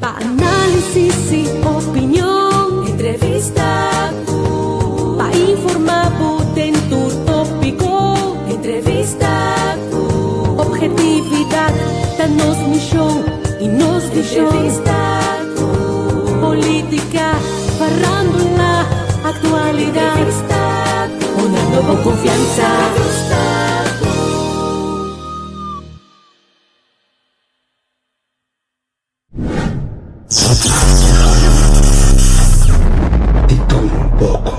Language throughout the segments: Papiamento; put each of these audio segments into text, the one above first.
Pa análisis i opinion. Entrevista ku. Pa informá bo den tur tópiko. Entrevista ku. Obhetividat ta nos mishon i nos vishon. Entrevista ku. Polítika, farándula, aktualidat. Entrevista ku. Honrando bo konfiansa. Entrevista ku. Di tur un poko.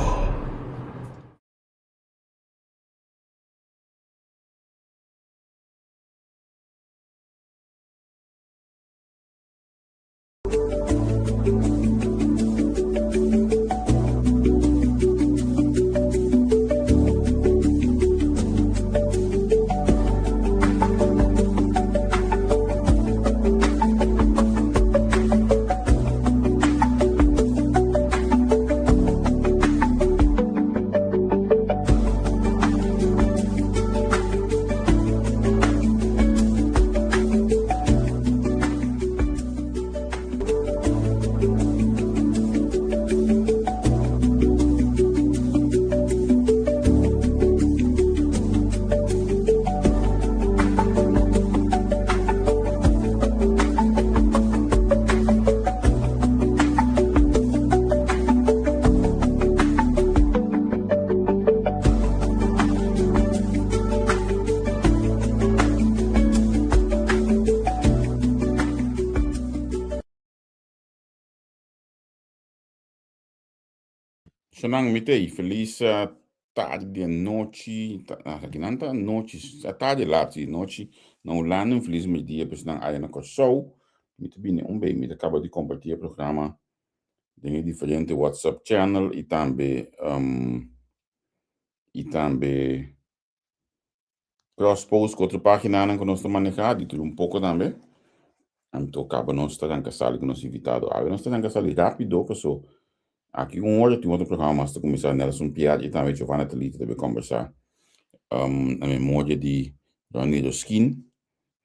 Shonan mi t'ei felis tardi anochi aki nan ta anochi tardi lat si nochi na Hulanda un felis medidia pa esnan aya na Kòrsou mi ta bini un bei mi ta kaba di komparti e programa den e diferente whatsapp channel i tambe i tambe Cross post ku otro paginanan ku nos ta manehá, di tur un poko tambe. Anto kaba nos ta ranka sali ku nos invitado. Awe nos ta ranka sali rápido paso aki un ora tin otro programa mas ta kuminsá. Nelson Pierre i tambe Giovanna Talita ta bai kombersá na memoria di Ronnie Roskin,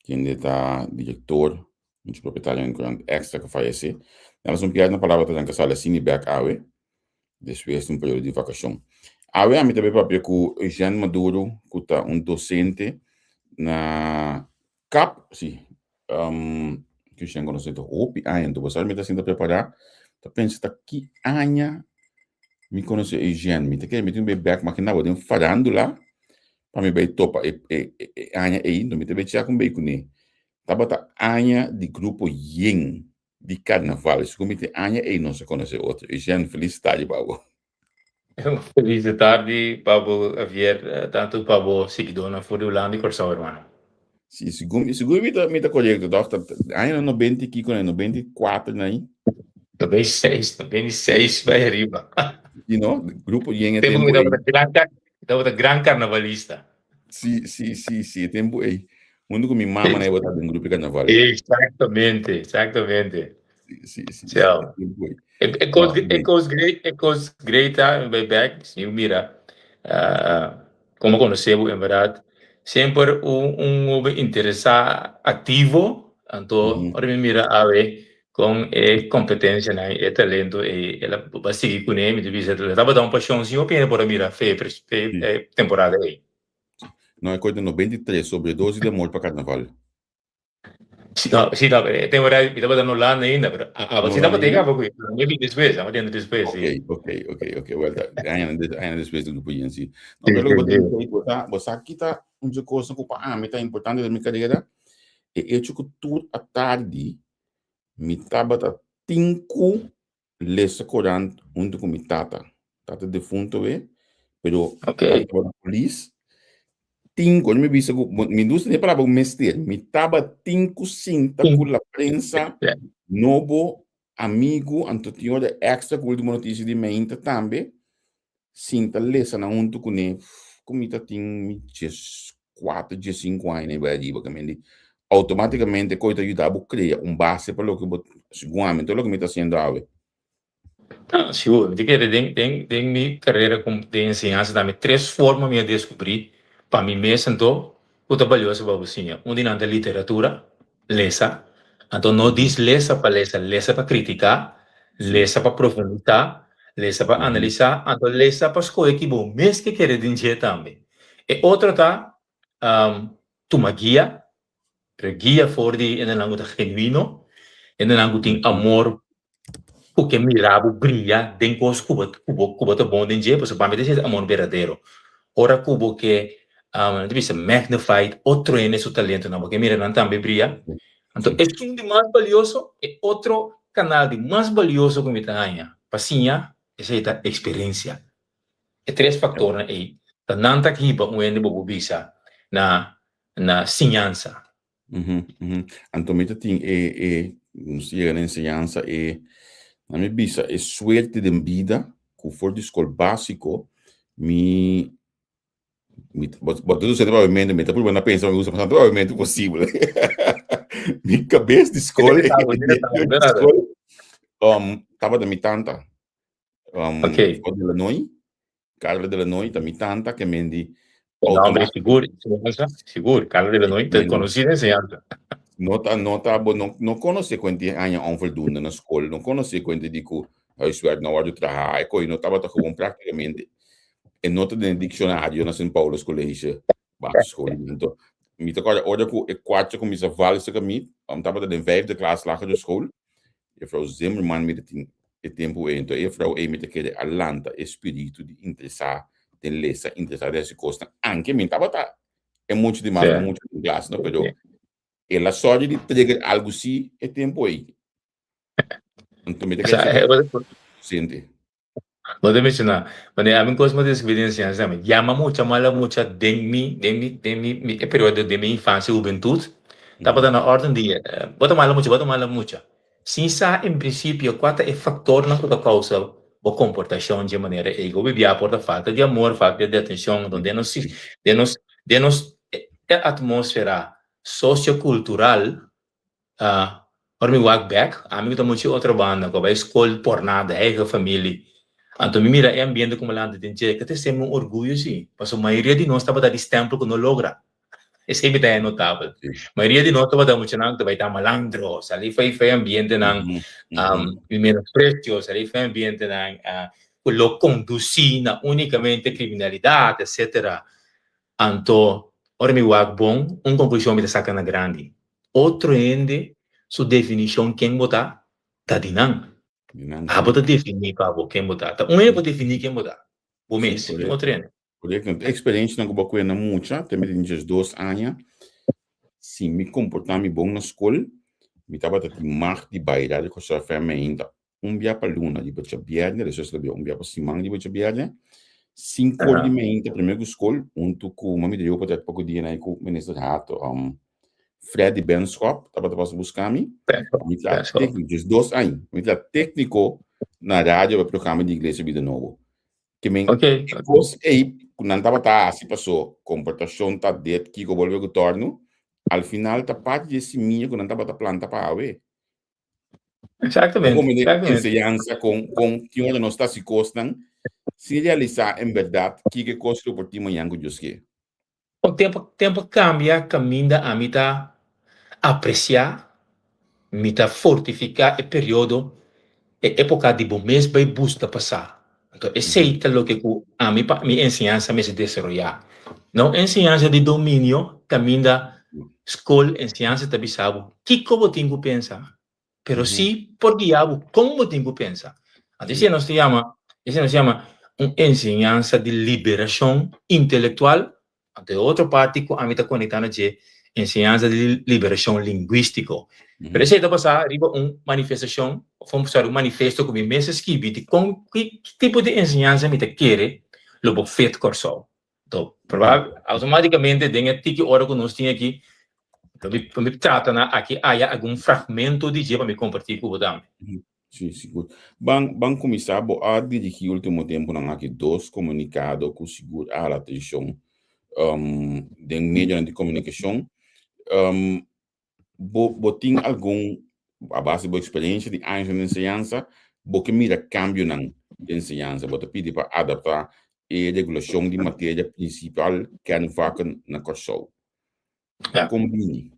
kende ta direktor, muchu propietario den Courant Extra ku fayesé. Nelson Pierre na palabra ta ranka sali asina i bèk awe. Despues di un periodo di vakashon. Awe ami ta bay papia ku Eugène Maduro ku ta un dosente na kap, si, Eugène konosé ta hopi aña, anto bo sa mi ta sinta prepará ta pensa ta ki aña mi konosé Eugène, mi ta kere mi tin bay bèk makiná bo den farándula pa mi bay topa e e aña ei, anto mi ta bay chèk un bay kuné. Tabata aña di grupo yen. Di carnaval. Segun mi tin aña ey nos a conoce otro. Eugène, feliz tardi pa bo. Feliz tardi pa bo Javier, tanto pa bo siguidónan for di Hulanda i Kòrsou hermano. Si, segun, segun mi ta, mi ta korekto tòg, ta añanan nobenta i kiko na 94 na ei. 96, 96 bai ariba. You know, grupo yen e Tempu tempu mi ei. tabata gran, tabata gran karnavalista. Si, si, si, si, e tempu ei. Huntu ku mi mama na e tabata den grupo di karnaval. Exactamente, exactamente. Si, si, si, si, Ciao. e tempu ei. E, e kos, Ah, e nee. kos great, e kos great ta, mi bai bek, si mi mira, ah, komo konosé bo en berdad, semper un, un hoben interesá, aktivo, anto Mhm. ora mi mira awe kon e kompetensianan, e talento ei, el a ba sigui kuné, mi ta bisa, el tabata un pashon sin hopi hende por a mira fe, fe, Si. e temporada ei. No, e koe 93, sobredosis de amor pa carnaval. Si, no, si, no, e temporada mi tabata na Holanda ainda, pero aba No si tabata ainda? aba cu mi bin despues, aba dentro despues, si. Ok, ok, wel, aña, aña despues di grupo yen, si. No, Si, pero si, lo que si. bo ta, bo sa kita un dje cosa ku pa ami ta importante den mi carera, e hecho ku tur atardi mi tabata tin ku lesa korant huntu ku mi tata. Tata defunto we, pero Ok. tata tabata polis. Tin ku, mi bisa ku, mi gusta e palabra mester, mi tabatin ku sinta ku la prensa nobo, amigu, anto tin ora extra ku ultimo notisia di meinta tambe, sinta lesa nan huntu kuné, ku mi ta tin mi 14, 15 aña na bai ariba, ke men di automaticamente koe ta yuda bo crea un base pa loke bo, segun ami, to loke mi ta haciendo awe. No, sigur. Mi ta kere den, den, den mi carera com den enseñansa tambe tres forma mi a descubri pa mi mes anto cu ta balioso pa bo siña. Un di nan ta literatura, lesa. Anto no dis lesa pa lesa, lesa pa kritiká, lesa pa profundisá, lesa pa analisá, anto lesa pa skohe ki bo mes ke kere den dje tambe. E otro ta tuma guia, pero guia for di hendenan ku ta genuino, hendenan ku tin amor ku ke mira bo bria den kos ku bo ku bo ku bo ta bon den dje, pasobra pa mi ta esei ta amor berdadero. Ora ku bo ke nan ta bisa magnified otro hende su talentonan, bo ke mira nan tambe bria. Anto esun di mas balioso, e otro kanal di mas balioso ku mi ta haña pa siña, esei ta eksperensia. E tres faktornan ei ta nan ta hiba un hende bo por bisa na na siñansa. Anto mi ta tin e e nos ta yega na enseñansa e na mi bisa e suerte den bida ku for di skol básiko mi mi bo bo ta docente papiamento mi ta purba na pensa mi usa bastante papiamento posibel mi kabes di skol skol tabata mi tanta for di Lanoy Carla de la Noy ta mi tanta ke men di Nombre sigur, enseñansa, sigur. Carla de la Noy ta konosí den enseñansa. No ta, no ta, bo no, no konosé kuenti aña onvoldoende na skol, no konosé kuenti di ku huiswerk no wòrdu trahá, e koi no tabata gewoon práktikamente e no ta den e dikshonario na Sint Paulus College, basisschool. Anto, mi ta kòrda ora ku e kuacha kuminsá valse ku mi, tabata den vijfde klas lagere school, Juffrouw Zimmerman mi ta tin e tempu ei. Enton e juffrouw ei mi ta kere a lanta e spiritu di interesá den lesa, interesá den hasi kosnan. Anke mi tabata e mucha di mas mucha den klas, no, pero el a sòri di trigger algu si e tempu ei. Enton mi ta kere docente. Bo ta mencioná, wanneer ami cos mi ta descubrí den enseñansa tambe, yama mucha mala mucha den mi, den mi, den mi, mi e periodo den mi infancia y hubentud, tabata na orden di, bo ta mala mucha, bo ta mala mucha. Sin sa en principio cua ta e factornan cu ta causa bo comportacion dje manera ey. Hopi bia por ta falta di amor, falta di atencion, enton den nos, den nos, den nos e atmosfera sociocultural, Ora mi wak bek, ami ku ta mucha otro banda ku a bai skol por nada, eigen family. Anto mi mira e ambiente ku mi lanta den dje, ka ta esei un orguyo si, pasobra mayoria di nos tabata di stempel ku no logra. Esei mi ta haña notabel. Mayoria di nos tabata muchanan ku ta bai ta malandro, sali for e ambientenan di menosprecio, sali for e ambientenan ku lo kondusí na únikamente kriminalidat, etcetera. Anto, ora mi wak bon, un konklushon mi ta saka na grandi. Otro hende su definishon ken bo ta, ta di nan. Abo ta definí pa bo ken bo ta. Ta un hende por definí ken bo ta, bo mes, no otro hende. Korekto. E eksperensianan ku bo a kue na mucha, te mi tin diesdos aña, si mi komportá mi bon na skol, mi tabata tin mag di bai Radio Kòrsou FM ainda. Un bia pa luna riba djabièrnè, despues lo bia un bia pa siman riba djabièrnè. Sinku ora di mainta promé ku skol, huntu ku mami Drio pa trèt poko dia nai ku Minister Hato, Freddy Benschop tabata pasa buska mi. Mi ta tékniko, diesdos aña, mi ta tékniko na radio pa e programa di Iglesia Bida Nobo. Ke men e kos ei ku nan tabata hasi paso komportashon ta det kiko bolbe ku tòrnu, al final ta parti di e simia ku nan tabata planta pa awe. Exactamente. Como de enseñanza con con tin ora nos ta hasi cosnan sin realisa en berdad kiko e cos lo por tin mañan cu Dios ke. Con tempo tempo cambia caminda ami ta aprecia mi ta fortifica e periodo e epoca di bo mes bay busca pa sa. Anto esey ta loke cu ami pa mi enseñansa mester desaroya. No enseñansa di dominio caminda scol enseñansa ta bisa bo kico bo tin cu pensa, pero si por guia bo con bo tin cu pensa. Anto esey nos ta yama, esey nos ta yama un enseñansa di liberacion intelectual. Anto e otro parti ku ami ta konektá na dje, enseñansa di liberashon lingwístiko. Pero esei ta basá riba un manifestashon, òf un sòri, un manifesto ku mi mes a skibi di kon, ki tipo di enseñansa mi ta kere lo bo fit Kòrsou. Anto, probabel, outomátikamente den e tiki ora ku nos tin aki, lo mi, lo mi trata na aki aya algun fragmento di dje pa mi kompartí ku bo tambe. Sí, sigur. Ban, ban kuminsá. Bo a dirigí último tempunan aki dos komunikado ku sigur a hala atenshon den medionan di komunikashon. Bo, bo tin algun, a base di bo eksperensia di años den enseñansa, bo ke mira kambionan den enseñansa? Bo ta pidi pa adaptá e regulashon di materia prinsipal, kernvakken, na Kòrsou. Kon bini?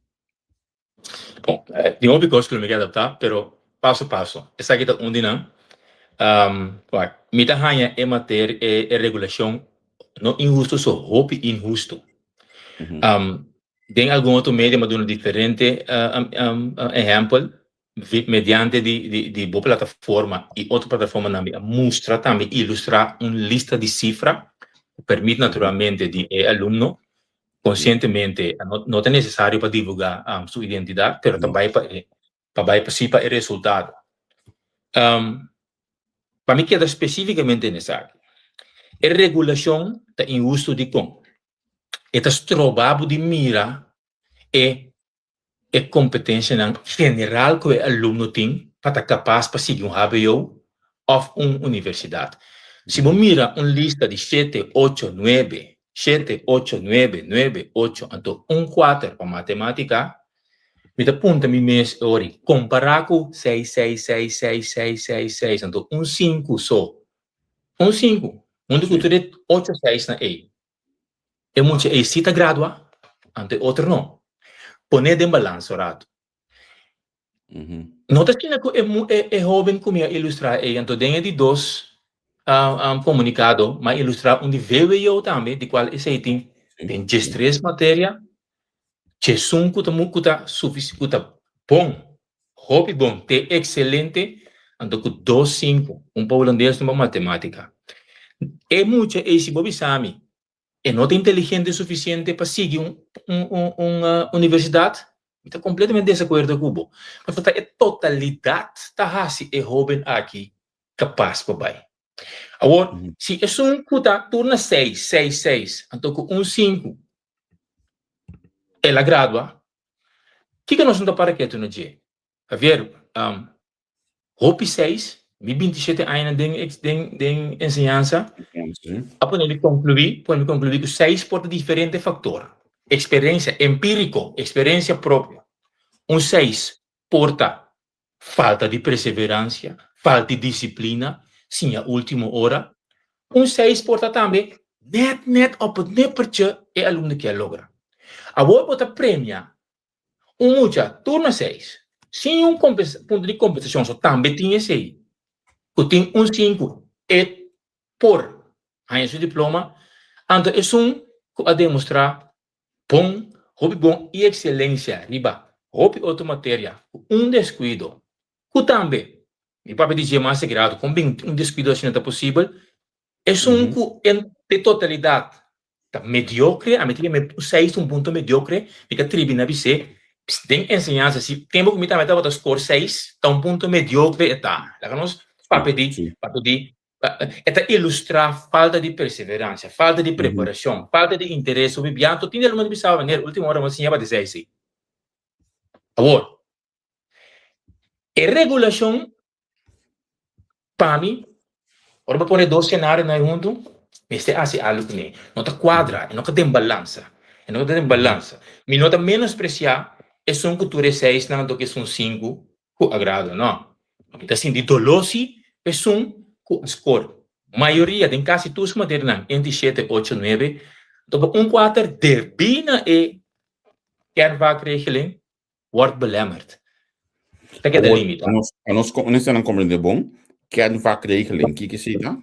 Bon, tin hopi kos ku lo mi ke adaptá, pero paso paso. Esaki ta un di nan. Wak, mi ta haña e materia, e regulashon no inhusto so, hopi inhusto. Den algun otro media mi a duna diferente ehèmpel mediante di bo plataforma i otro plataformanan mi a mustra tambe ilustrá un lista di sifra ku permit naturalmente di e alumno konsientemente no ta nesesario pa divulgá su identidat pero ta bai pa e pa bai pa si pa e resultado. Pa mi keda spesífikamente en esaki, e regulashon ta inhusto dikon? E ta stroba bo di mira e e kompetensianan general ku e alumno tin pa ta kapas pa sigui un hbo òf un universidat. Si bo mira un lista di shete, ocho, nuebe, shete, ocho, nuebe, nuebe, ocho, anto un kuater pa matemátika, mi ta puntra mi mes e ora, kompará ku seis, seis, seis, seis, seis, seis, seis, anto un sinku so, un sinku, huntu ku tur e ocho seisnan ei, E mucha ei si ta gradua, anto e otro no. Pon'é den balansa un ratu. No ta asina ku e e hoben ku mi a ilustrá ei, anto den e di dos komunikado mi a ilustrá un di vwo tambe, di kual esei tin den diestres materia, diesun ku ta ku ta ku ta bon, hopi bon, te ekselente, anto ku dos sinku, un pa hulandes, un pa matematika. E mucha ei si bo bisa mi e no ta inteligente sufisiente pa sigui un un un universidat, mi ta kompletamente desakuerdo ku bo. Pasobra ta e totalidat ta hasi e hoben aki kapas pa bai. Awor, si esun ku ta tur na seis, seis, seis, anto ku un sinku el a gradua, kiko nos no ta para ketu na dje? Javier, hopi seis, mi 27 añanan den den den enseñansa, a pone mi konkluí, pone mi konkluí ku seis por ta diferente faktor. Eksperensia empíriko, eksperensia propio. Un seis por ta falta di perseveransia, falta di disiplina, siña último ora. Un seis por ta tambe nèt nèt òf e nippertje e alumno kier logra. Awor bo ta premia Un mucha tur na seis, sin un punto di kompensashon, so tambe tin esei, ku tin un sinku e por haña su diploma, anto esun ku a demostrá bon, hopi bon i ekselensia riba hopi otro materia ku un deskuido, ku tambe, mi papia di dje mas sagrado, kon bin un deskuido asina ta posibel, esun ku en totalidat Ta mediocre, ami ta yama un seis un punto mediocre, mi ta tribi na bis'é, den enseñansa si tempo ku mi tambe tabata score seis, ta un punto mediocre e ta. Laga nos papia di, papia di, e ta ilustrá falta di perseverancia, falta di preparacion, falta di interes hopi bia, anto tin di alumno ta bisa, meneer, ultimo ora mi a siña bati seis ei. Awor, E regulashon pa mi, ora bo pone dos senarionan huntu, mester hasi algu kuné. No ta kuadra, e no ta den balansa. E no ta den balansa. Mi no ta menospresiá esun ku tur e seisnan anto ku esun sinku ku a gradua, no. Mi ta sinti doló si pa esun ku a skor mayoria den kasi tur su materianan entre shete, ocho, nuebe, anto pa un kuater debí na e kernvakregeling wordt belemmerd. Ta keda Awor, limita. a nos, a nos honestamente comprende bon, kernvakregeling, kiko esei ta?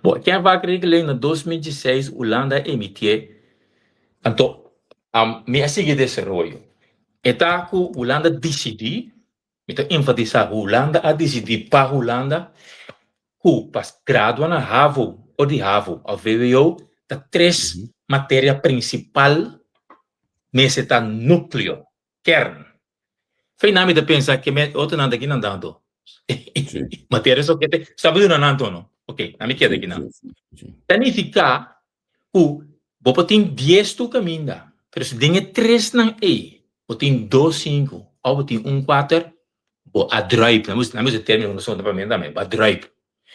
Bo, kernvakregeling na 2016 Hulanda a emitié, anto um, mi a sigui desaroyo. E ta ku Hulanda disidí, mi ta enfatisá, Hulanda a disidí pa Hulanda ku pa gradua na havo o di havo òf vwo ta tres materia prinsipal mester ta núkleo, kern. Fei nan mi ta pensa ke me otronan ta kinan tantu. Materia so kete sabi duna nan anto no. Ok, nan mi keda kinan. Ta nifiká ku bo por tin dies tur kaminda, pero si den e tresnan ei bo tin dos sinku òf bo tin un kuater, bo a druip. Nan usa e término ku nos ta papia tambe, bo a druip.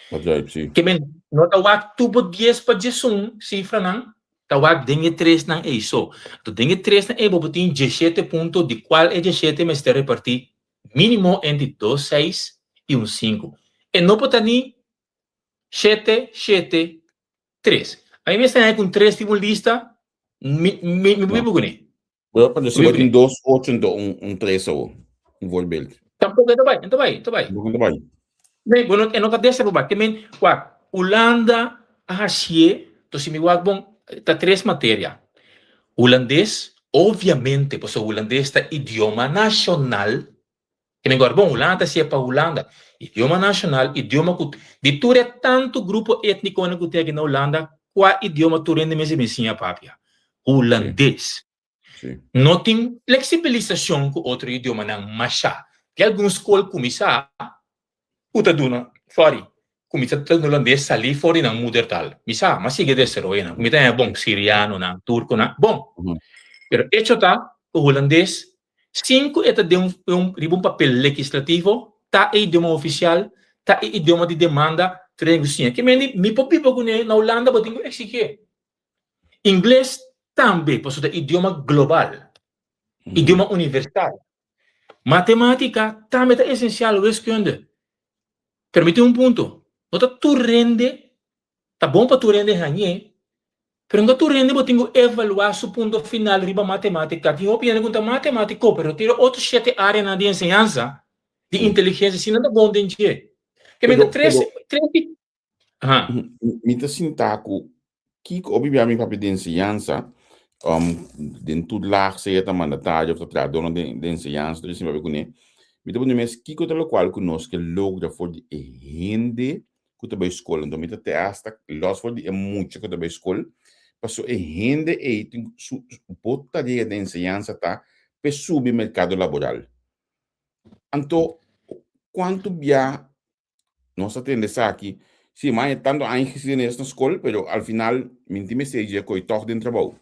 Bo a druip, si. Ke men no ta wak tur bo dies pa diesun sifranan, ta wak den e tresnan ei so. Anto den e tresnan ei bo por tin dieshete punto, di kual e dieshete mester repartí mínimo entre dos seis i un sinku. E no por ta ni shete, shete, tres. A mi mester haña ku un tres riba un lista, mi mi mi por biba kuné. Pero pero si bo tin dos ocho anto un un tres awo, un voorbeeld. Tampoco e ta bai, e ta bai, e ta bai. Tampoco e ta bai. Nee, bo no, e no ta desaproba. Ke men, wak, Hulanda a hacié, to si mi wak bon, ta tres materia. Hulandes, obviamente, pasobra hulandes ta idioma nacional. Ke men gor bon, Hulanda ta hacié pa Hulanda. Idioma nacional, idioma ku, di tur e tantu grupo etniconan ku tin aki na Hulanda, kua idioma tur hende mester bin siña papia? Hulandes. No tin fleksibilisashon ku otro idiomanan mashá. Tin algun skol kuminsá ku ta duna, sorry, kuminsá ta duna hulandes salí for di nan moedertaal. Mi sa, m'a sigui desaroya nan. Mi ta haña bon, sirianonan, turkonan, bon. Pero echo ta ku hulandes, sin ku e ta den un riba un papel legislativo, ta e idioma ofisial, ta e idioma di demanda, tur hende ku siña. Ke mende mi por biba kuné na Hulanda, bo tin ku eksigié. Ingles tambe pasobra ta idioma global, idioma universal. Matematica tambe ta esencial, wiskunde. Pero mi tin un punto, no ta tur hende, ta bon pa tur hende hañ'é, pero no ta tur hende bo tin ku evaluá su punto final riba matematica. Tin hopi hende ku no ta matematico, pero tin otro shete areanan di enseñansa, di inteligencia, si nan ta bon den dje. Ke men ta tres, tres Aha. Mi ta sinta ku kiko hopi bia mi papia di enseñansa, um, den tur laag sea ta mandatario of ta trahadornan den den enseñansa tur esei papia kuné, mi ta puntra mi mes kiko ta lokual ku nos ke logra for di e hende ku ta bai skol. Anto mi ta te asta los for di e mucha ku ta bai skol, paso e hende ei tin su bo tarea den enseñansa ta p'e subi merkado laboral. Anto kuantu bia Nos a tende esaki. Sí, ma e tanto aña geschiedenis na skol, pero al final mi tin mester dje koe tòg den trabou.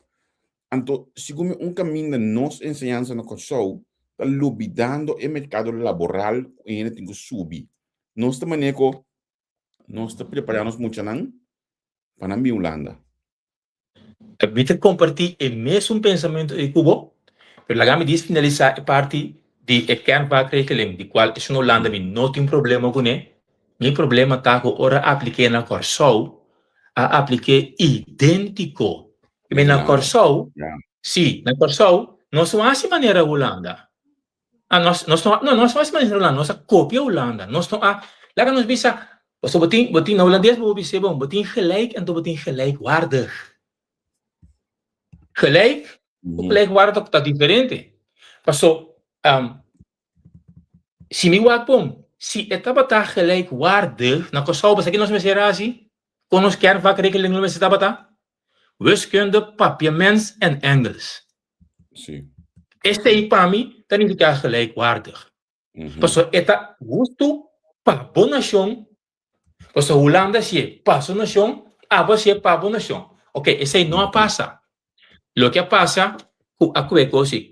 Anto, segun mi un kaminda nos enseñansa na Kòrsou ta lubidando e merkado laboral ku e hende tin ku subi. Nos ta manera ku nos ta prepará nos muchanan pa nan bin Hulanda. Mi ta kompartí e mesun pensamentu ei ku bo, pero laga mi dis finalisá e parti di e kernvaakregeling, di kual esun Hulanda mi no tin problema kuné. Mi problema ta ku ora a aplik'é na Kòrsou, a aplik'é idéntiko. Mi na Kòrsou, sí, na Kòrsou nos no hasi manera Hulanda. Ah, nos, nos no, no, nos no hasi manera Hulanda, nos a kopia Hulanda. Nos no a, laga nos bisa, pasobra bo tin, bo tin, na hulandes bo por bisa bon, bo tin gelijk anto bo tin gelijkwaardig. Gelijk ku gelijkwaardig ta diferente. Paso, um, si mi wak bon, si e tabata gelijkwaardig na Kòrsou, bo sa ki nos mester hasi? Kon nos kernvakregeling lo mester tabata? Wiskunde, Papiaments en Engels. Sí. Esei pa mi ta nifiká gelijkwaardig. Pasobra e ta hustu pa bo nashon, pasobra Hulanda hasié pa su nashon, abo hasié pa bo nashon. Ok, esei no a pasa. Loke a pasa ku a kue kos i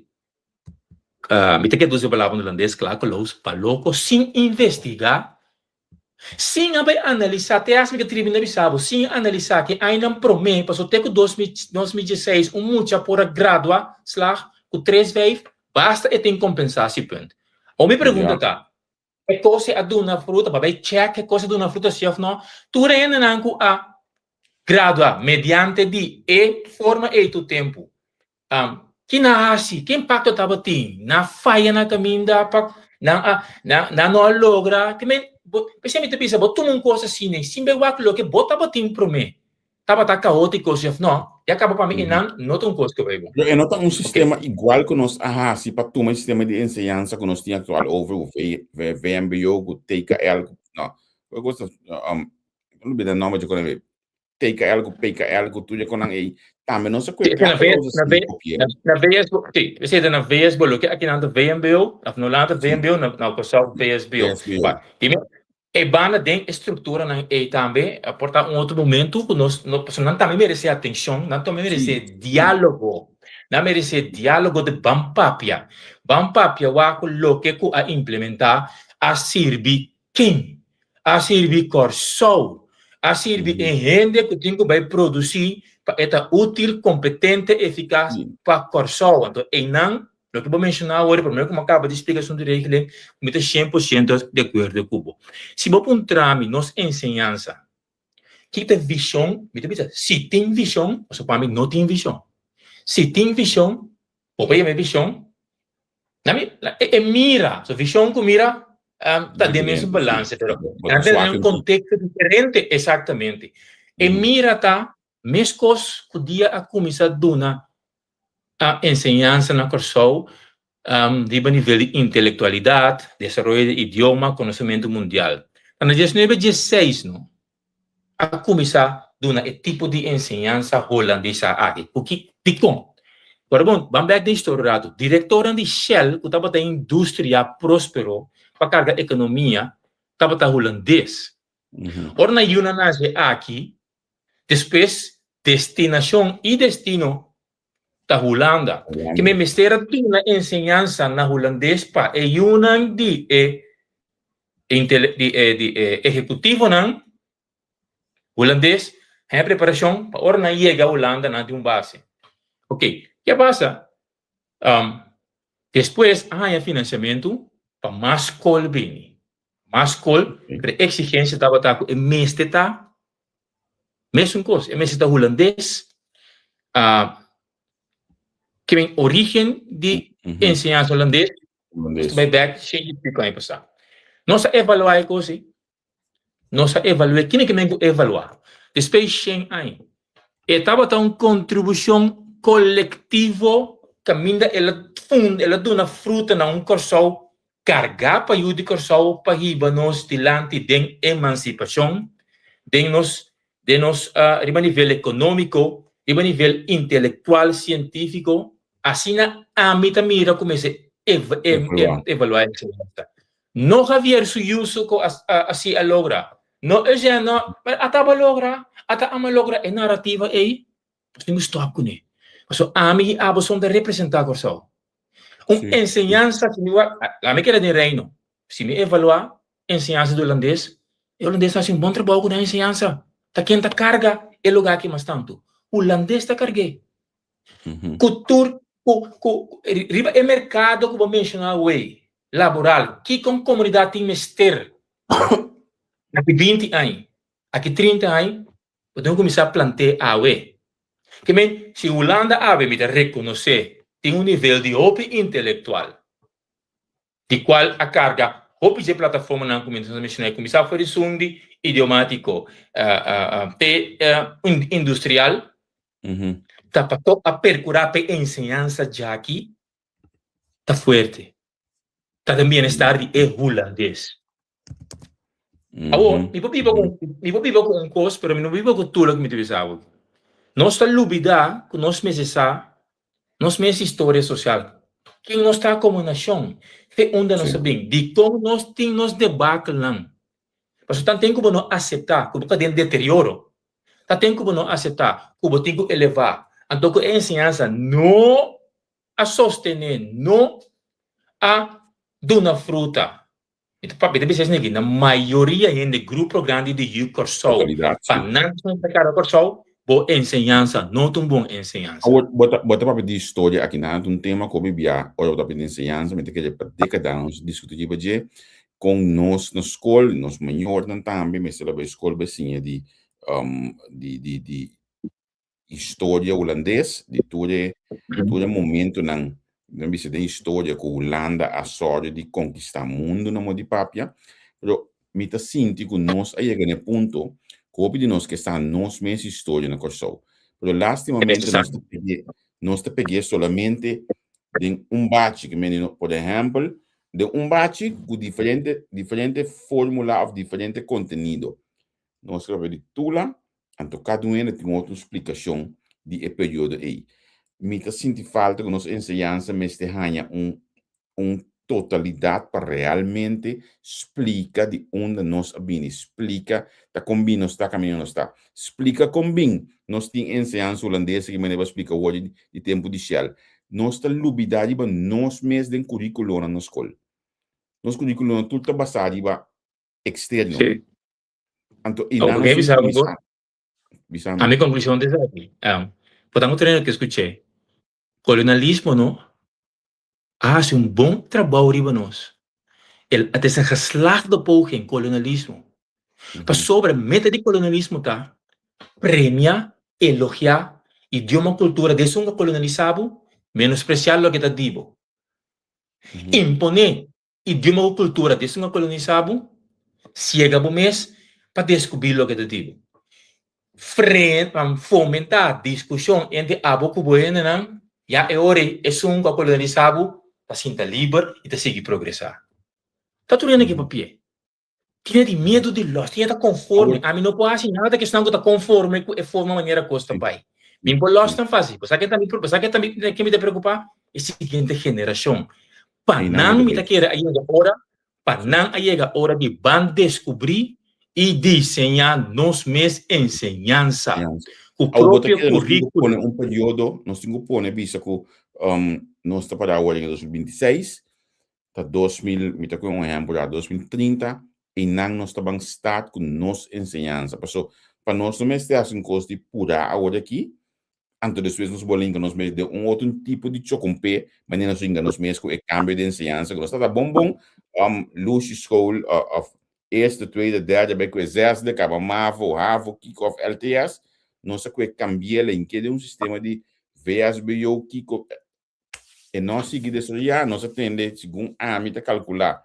mi ta kere usa e palabra na hulandes, klakeloos, pa loko, sin investigá Sin a bai analisá, te asina mi ta tribi na bisa bo, sin analisá ki añanan promé, pasobra te ku dos mil dos mil dieseis un mucha por a gradua, slag, ku tres vijf, basta e tin kompensasiepunt. Awor mi pregunta ta, e kos ei a duna fruta, bo a bai chèk e kos a duna fruta si òf nò? Tur e hendenan ku a gradua mediante di e forma ei tur tempu, Ki nan a hasi? Ki impakto tabatin? Nan a faya na kaminda pa nan a nan nan no a logra? Te men bo p'esei mi ta bisa bo tuma un kos asina i sin bai wak loke bo tabatin promé tabata kaótiko si òf nò, ya kaba pa mi einan no ta un kos ku bai bon. Pero e no ta un sistema igual ku nos a hasi pa tuma e sistema di enseñansa ku nos tin aktual over ku VMBO ku TKL ku no ku kos ta mi a lubida e nòmber dje kos TKL ku PKL ku tur e konan ei tambe nos a kohe plaka pa usa sin kopi'é. Na VSBO, si, esei ta na VSBO, loke aki nan ta VMBO, òf no nan ta VMBO, na na Kòrsou VSBO. VSBO. Dime, e banda den e strukturanan ei tambe a por ta un otro momento ku nos no pasobra nan tambe meresé atenshon, nan tambe meresé diálogo, nan meresé diálogo di ban papia, ban papia wak ku loke ku a implementá a sirbi Ken a sirbi Kòrsou? A sirbi e hende ku tin ku bai produsí pa e ta útil, kompetente, efikas pa Kòrsou. Anto einan, loke bo menshoná awor, promé ku mi a kaba di splika asuntu di regeling, mi ta shen por shento di akuerdo ku bo. Si bo puntra mi nos enseñansa, ki ta vishon? Mi ta bisa, si tin vishon, pasobra pa mi no tin vishon. Si tin vishon. Bo por yama e vishon, na mi, e mira, so vishon ku mira ta den mesun balanse, pero nan ta den un konteksto diferente, eksaktamente. E mira ta meskos ku dia a kuminsá duna enseñansa na Kòrsou riba nivel di intelektualidat, desaroyo di idioma, konosementu mundial. Ta na diesnuebe diesseis no a kuminsá duna e tipo di enseñansa holandesa aki. Ku ki? Dikon? Ora bon, ban bèk den historia un ratu. Direktornan di Shell, ku tabata industria próspero pa karga ekonomia, tabata hulandes. Ora nan yunan nase aki, despues destinashon i destino ta Hulanda. Ke men mester a duna enseñansa na hulandes pa e yunan di e di e di e ehekutivonan hulandes haña preparashon pa ora nan yega Hulanda nan tin un base. Ok, ke a pasa? Despues a haña finansiamentu pa mas skol bini. Mas skol, pero e eksigensia tabata ku e mester ta Mesun kos, e mester ta hulandes, ke men origen di enseñansa hulandes, nos ta bai bek shen i piko aña pasá. Nos a evaluá e kos ei, nos a evalu'é, kine ke men ku evaluá? Despues di shen aña, e tabata un kontribushon kolektivo kaminda el a funda, el a duna fruta na un Kòrsou Kargá pa yu di Kòrsou pa hiba nos dilanti den emansipashon, den nos den nos riba nivel ekonómiko, riba nivel intelektual, sientífiko, asina ami ta mira ku mester evaluá e enseñansa. No Javier su yu su ku asi a logra, no Eugène no, pero ata bo a logra, ata ami a logra e narativa ei, nos tin ku stòp kuné. Pasobra ami i abo son ta representá Kòrsou. Un enseñansa, si mi wak, ami keda den Reino, si mi evaluá enseñansa di hulandes, e hulandes ta hasi un bon trabou ku nan enseñansa. Ta ken ta karga e lugá aki mas tantu? Hulandes ta karg'é. Ku tur, ku, ku, riba e merkado ku bo menshoná awey, laboral, kiko un komunidat tin mester aki binti aña, aki trinta aña, Bo tin ku kuminsá plant'é awe. Ke men, si Hulanda awe mi ta rekonosé tin un nivel di hopi intelektual, di kual a karga hopi dje plataformanan ku mi ta menshoná i kuminsá for di sundi idiomátiko te industrial, ta pasobra a perkurá pa e enseñansa djaki ta fuerte, ta den bienestar di e hulandes. Awor, mi por biba ku, mi por biba ku un kos, pero mi no biba ku tur loke mi ta bisa awo. Nos ta lubidá ku nos mester sa nos mes historia sosial. Ken nos ta komo nashon? Fe unda nos a bin? Dikon nos tin nos debakelnan? Pasobra tanten ku bo no aseptá ku bo ta den deterioro, tanten ku bo no aseptá ku bo tin ku elevá, anto ku e enseñansa no a sostené, no a duna fruta. Mi ta papia, mi ta bisa esaki, na mayoria hende, grupo grandi di yu Kòrsou, pa nan ta kara Kòrsou, bo enseñansa no ta un bon enseñansa. Awor, bo ta, bo ta papia di historia aki, nan ta un tema ku hopi bia ora bo ta papia di enseñansa, mi ta kere pa dékadanan nos diskutí riba dje, kon nos na skol, nos mayornan tambe mester a bai skol bai siña di, di, di, di historia hulandes, di tur e tur e momentonan, nan bisa den historia ku Hulanda a sòru di konkistá mundu na modo di papia, pero mi ta sinti ku nos a yega na e punto ku hopi di nos ke sa nos mes historia na Kòrsou, pero lastimamente nos ta peg'é nos ta peg'é solamente den un bachi, ke mende por ehèmpel den un bachi ku diferente diferente fórmula òf diferente kontenido, nos ta papia di Tula, Anto kada un hende tin un otro splikashon di e periodo ei. Mi ta sinti falta ku nos enseñansa mester haña un un totalidat pa realmente splika di unda nos a bini, splika ta kon bin nos ta kaminda nos ta, splika kon bin nos tin enseñansa hulandes aki manera bo a splika awor di tempu di Shell. Nos ta lubida riba nos mes den kurikulonan na skol. Nos kurikulonan tur ta basá riba eksterno. Anto i Oh, nan porque si bisa bisa, bisa A mi. mi conclusión ta esaki. Um, por tanto trainer que escuché, colonialismo no a haci un bon trabou riba nos. El, het is een geslaagde poging, kolonialismo. Pasobra meta di kolonialismo ta premia, elogia idioma, kultura di esun ku a kolonialisá bo. Menospresiá loke ta di bo. Imponé idioma ku kultura di esun a kolonisá bo. Siega bo mes pa deskubrí loke ta di bo. Fomentá diskushon entre abo ku bo hendenan, ya e ora ei esun ku a kolonisá bo ta sinta liber i ta sigui progresá. Ta tur hende ke papia. Tin di miedu di lòs, tin ta konforme. Ami no por hasi nada ku esnan ku ta konforme ku e forma manera kos ta bai. Mi por lòs nan fásil. Bo sa ken ta mi, bo sa ken ta mi, ken mi ta preokupá? E siguiente generashon. Pa nan mi ta kere a yega ora, pa nan a yega ora di ban deskubrí i diseñá nos mes enseñansa ku propio kuríkulo. Pone un periodo, nos tin ku pone bisa ku nos ta para awor den 2026, ta 2000, mi ta kohe un ehempel ya, 2030, einan nos ta ban start ku nos enseñansa. Paso, pa nos no mester hasi un kos di purá awor aki, anto despues nos bo linka nos mes den un otro tipo di chokompé, manera nos hinka nos mes ku e kambio di enseñansa ku nos ta ta bon bon, lushi school of eerste, tweede, derde, bai ku e zesde, kaba mavo, havo, kiko of LTS, nos a kohe kambi'el hink'é den un sistema di VSBO, kiko, E no a sigui desaroyá, nos a tende, segun ami ta kalkulá,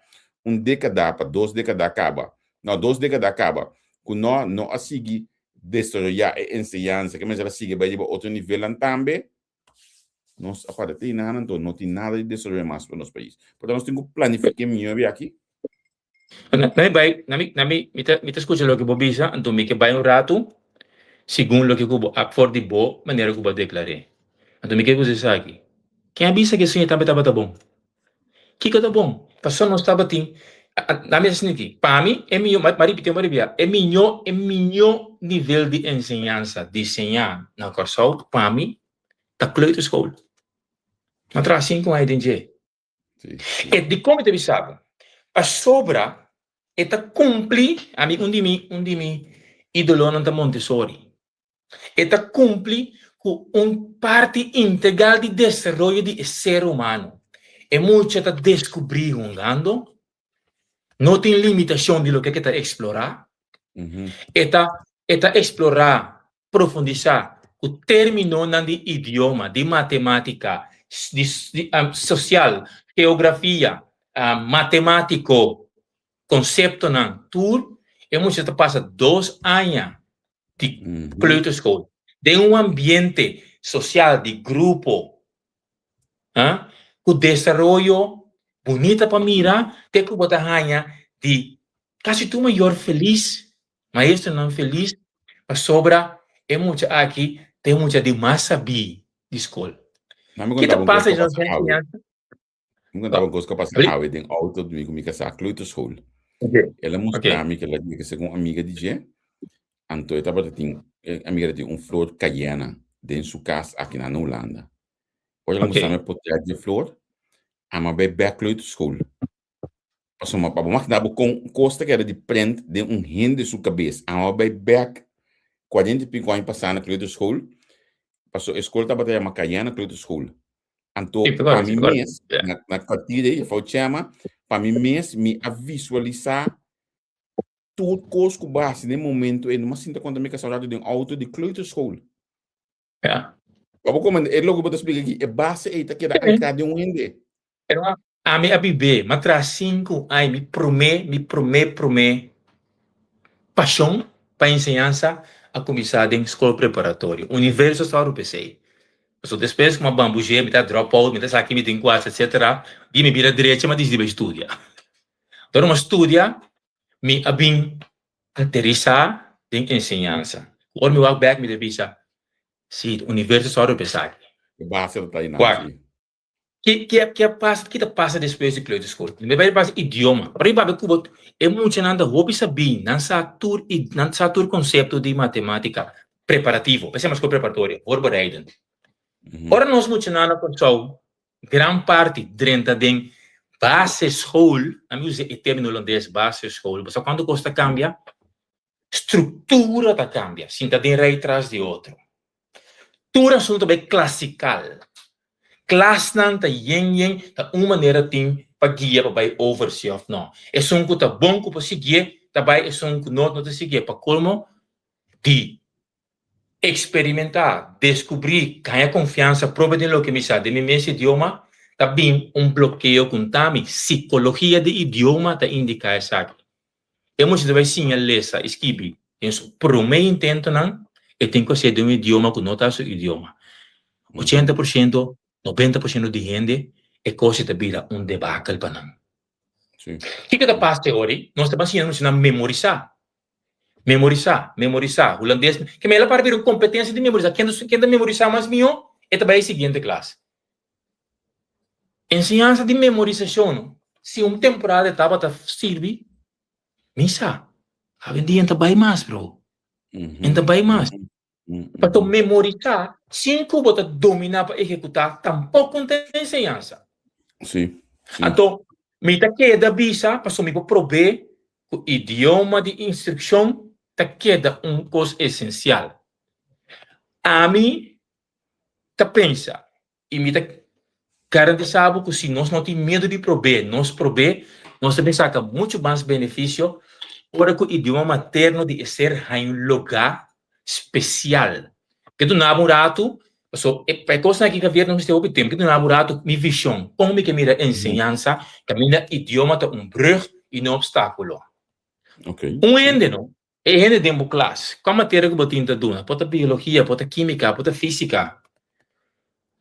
un dékada pa dos dékada kaba, no, dos dékada kaba, ku no no a sigui desaroyá e enseñansa, ke mester a sigui bai riba otro nivelnan tambe, nos a para te einan, anto no tin nada di desaroyá mas pa nos pais. Por tanto, nos tin ku planifiká mihó bi aki. Na mi bai, na mi, na mi, mi ta, mi ta skucha loke bo bisa, anto mi ke bai un ratu segun loke ku bo a for di bo manera ku bo a deklar'é. Anto mi ke usa esaki. Ken a bisa ku e sueño tambe tabata bon? Kiko ta bon? Pasobra nos tabatin, na mi a sinti, pa mi e mihó, m'a ripití un par di bia, e mihó, e mihó nivel di enseñansa diseñá na Kòrsou pa mi ta kleuterschool. M'a traha sinku aña den dje. E dikon mi ta bisa bo? Pasobra e ta kumpli, ami un di mi un di mi idolonan ta Montessori. E ta kumpli ku un parti integral di desaroyo di e ser humano. E mucha ta deskubrí hungando, no tin limitashon di loke ke ta eksplorá. E ta e ta eksplorá profundisá ku términonan di idioma, di matemátika, di sosial, geografia, matemátiko, konseptonan, tur e mucha ta pasa dos aña di kleuterschool den un ambiente sosial di grupo ku desaroyo bunita pa mira te ku bo ta haña di kasi tur mayor felis. Maestronan felis pasobra e mucha aki ta e mucha di mas sabí di skol. Mi Ki ta kontaba un kos pasa ku di a nos pasa awe. enseñansa? Mi kontaba un kos ku a pasa awe den outo di mi ku mi kasá kleuterschool. El a mustra mi ku el a yega segun un amiga di dje, anto e tabata tin, e amiga ta tin un flor kayena den su kas aki na Hulanda. Ora el a mustra mi e potret di e flor, ami a bai bèk kleuterschool. Pasobra pa bo makina bo kon kos ta keda di prent den un hende su kabes. Amo a bai bek kuarenta i piko aña pasá na kleuterschool, pasobra e skol tabata yama Cayenne Kleuterschool. Anto pa mi mes, na na kwartier ei, juffrouw Chema, pa mi mes mi a visualisá tur kos ku bo a hasi den e momento ei. No mas sinta konta mi kasá un ratu den outo di kleuterschool. Ja. Pa bo komende, e loke bo ta splika aki, e base ei ta keda ankrá den un hende. Pero ami a bib'é, m'a traha sinku aña, mi promé, mi promé, promé pashon pa enseñansa a kuminsá den skol preparatorio. Universo a sòru p'esei. Pasobra despues ku m'a bambush'é, mi ta drop out, mi ta sa ki mi tin ku hasi, etsetera, di mi bira drecha m'a disidí bai studia. Ora m'a studia, mi a bin aterisá den enseñansa. Ora mi wak bèk mi ta bisa, sí, universo sòru pa esaki. E base ta ta einan, Wak, sí. ki ki ki a pasa, ki ta pasa despues di kleuterschool? Mi bai pasa idioma. Ora mi papia ku bo, e muchanan ta hopi sabí, nan sa tur i nan sa tur konsepto di matemátika preparativo, esei mas skol preparatorio, voorbereidend. Ora nos muchanan na Kòrsou Gran parti drenta den basisschool, nan mi usa e termino holandes basisschool, bo sa cuanto cos ta cambia? Structura ta cambia, sinta den rij tras di otro. Tur asunto bai clasical. Klasnan ta yen yen, ta un manera tin pa guia pa bai over si of no. Esun cu ta bon cu por siguié ta bai, esun cu no, no ta siguié. Pa colmo di. Eksperimentá, deskubrí, haña konfiansa propio den loke mi sa den mi mes idioma, ta bin un blokeo ku ta mi. Sikologia di idioma ta indiká esaki. E mucha ta bai siña lesa i skibi den su promé intentonan, e tin ku hasié den un idioma ku no ta su idioma. 80%, 90% di hende e kos ta bira un debakel pa nan. Kiko ta pasa e ora ei? Nos ta ban siña nos muchanan memorisá. Memorisá, memorisá. Hulandes, ke mei la para bira un kompetensia di memorisá. Ken ta, ken ta memorisá mas mihó, e ta bai e siguiente klas. Enseñansa di memorisashon, si un temporada e tabata sirbi, mi sa, awendia e ta bai mas, bro. E ta bai mas. Pasobra memorisá sin ku bo ta dominá pa ehekutá tampoko no ta enseñansa. Sí, sí. Anto, mi ta keda bisa pasobra mi por prob'é ku idioma di instrukshon ta keda un kos esensial. Ami ta pensa I mi ta garantisá bo ku si nos no tin miedu di prob'é, nos prob'é, nos ta bin saka muchu mas benefisio ora ku idioma materno di e ser haña un lugá spesial. Ke duna bo un ratu, paso e pa e kosnan aki Javier nos mester hopi tempu, ke duna bo un ratu mi vishon, kon mi ke mira enseñansa kaminda idioma ta un brùg i no opstákulo. Un hende no E hende den bo klas, kua materia ku bo tin ta duna? Por ta biologia, por ta kímika, por ta físika.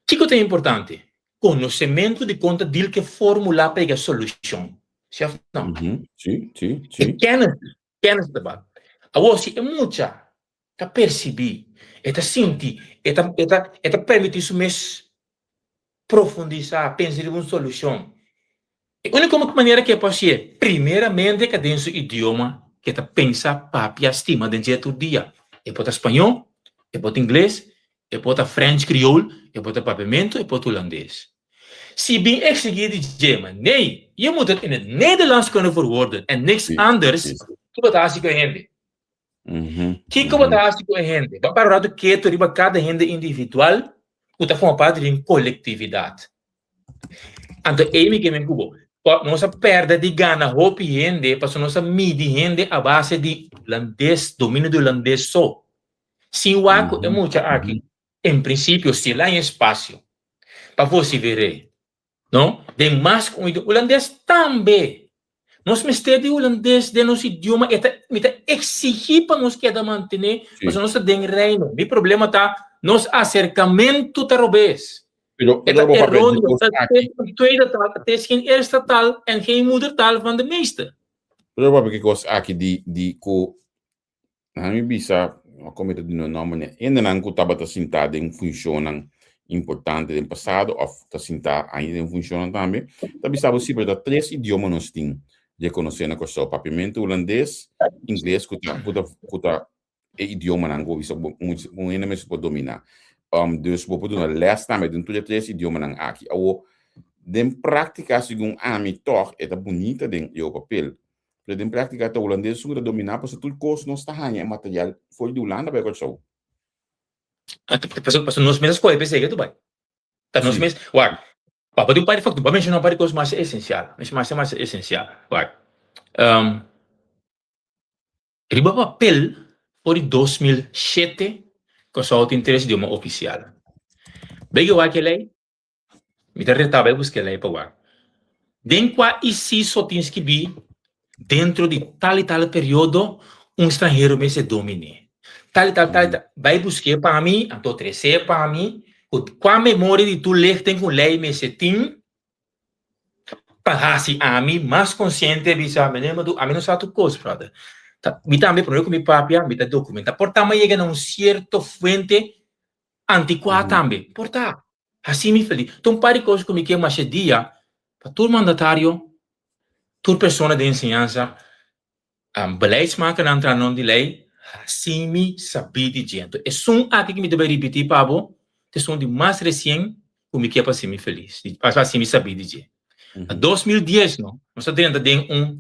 Kiko ta importante? Konosementu di kon ta dil ku e fórmula pa yega solushon. Si òf no? Sí, sí, E sí. kènis, kènis ta bal. Awor, si e mucha ta persibí, e ta sinti, e ta, e ta, e ta permití su mes profundisá, pensa riba un solushon. E úniko manera ku e por hasié, primeramente ka den su idioma ku e ta pensa, papia, stima den dje tur dia. E por ta spañó, e por ta ingles, e por ta French Creole, e por ta papiamentu, e por ta hulandes. Si bin eksigí di dje, ma nee, je moet het in het Nederlands kunnen verwoorden en niks anders, kiko bo ta hasi ku e hende? Kiko bo ta hasi ku e hende? Bo a para un ratu ketu riba kada hende individual ku ta forma parti di un kolektividat. Anto ei mi ke men ku bo. Nos a pèrdè di gana hopi hende pasobra nos a midi hende a base di hulandes, dominio di hulandes so. Sin wak ku e mucha aki, en prinsipio, si el haña espasio pa vosiver'é, No, den mas ku un idioma. Hulandes tambe. Nos mester di hulandes den nos idioma. E ta, mi ta eksigí pa nos keda mantené, Sí. pasobra nos ta den reino. Mi problema ta nos aserkamentu ta robes. Pero, E ta pero bo papia di erróneo. kos Het aki. is een tweede taal, het is geen eerste taal en geen moedertaal van de meeste. Pero bo papia ki kos aki di, di ku Nan mi bisa, no a kometa di no nòmber ni hendenan ku tabata sintá den funshonnan importante den pasado òf ta sintá ainda den funshonnan tambe, ta bisa bo si pero ta tres idioma nos tin rekonosé na Kòrsou, Papiamentu, Hulandes, Ingles ku ta ku ta ku ta e idiomanan ku bo bisa ku un hende mester por dominá. Dus bo por duna lès tambe den tur e tres idiomanan aki. Awor, den práktika segun ami tòg e ta bunita den e papel, Pero den práktika ta hulandes esun ku ta dominá pasobra tur kos nos ta haña e material for di Hulanda bai Kòrsou. Pasobra nos mes a skohe p'esei ke tu bai. Ta nos mes, wak, papia di un par di faktor, bo a menshoná un par di kos masha esensial, masha masha esensial. Wak, riba papel for di 2007 Kòrsou tin tres idioma ofisial. Bai ke wak e lei? Mi ta retá bai buska e lei pa wak. Den kua isiso tin skibí, Dentro di tal i tal periodo un stranhero mester dominé. Tal i tal, tal i tal. Bai busk'é pa mi, anto tres'é pa mi, ku kua memoria di tur lechting ku lei mester tin pa hasi ami mas konsiente bisa, Meneer Maduro, ami no sa tur kos, brother. Ta, mi tambe promé ku mi papia, mi ta dokumentá. Por ta mi a yega na un sierto fuente Antikuá tambe por ta hasi mi felis. Ta un par di kos ku mi ke masha dia pa tur mandatario, tur persona den enseñansa, beleidsmakernan traha nan di lei, hasi mi sabí di dje. Anto esun aki ku mi ta bai ripití pa bo ta esun di mas resien ku mi ke pa hasi mi felis, pa hasi mi sabí di dje. Na 2010 no, nos a drenta den un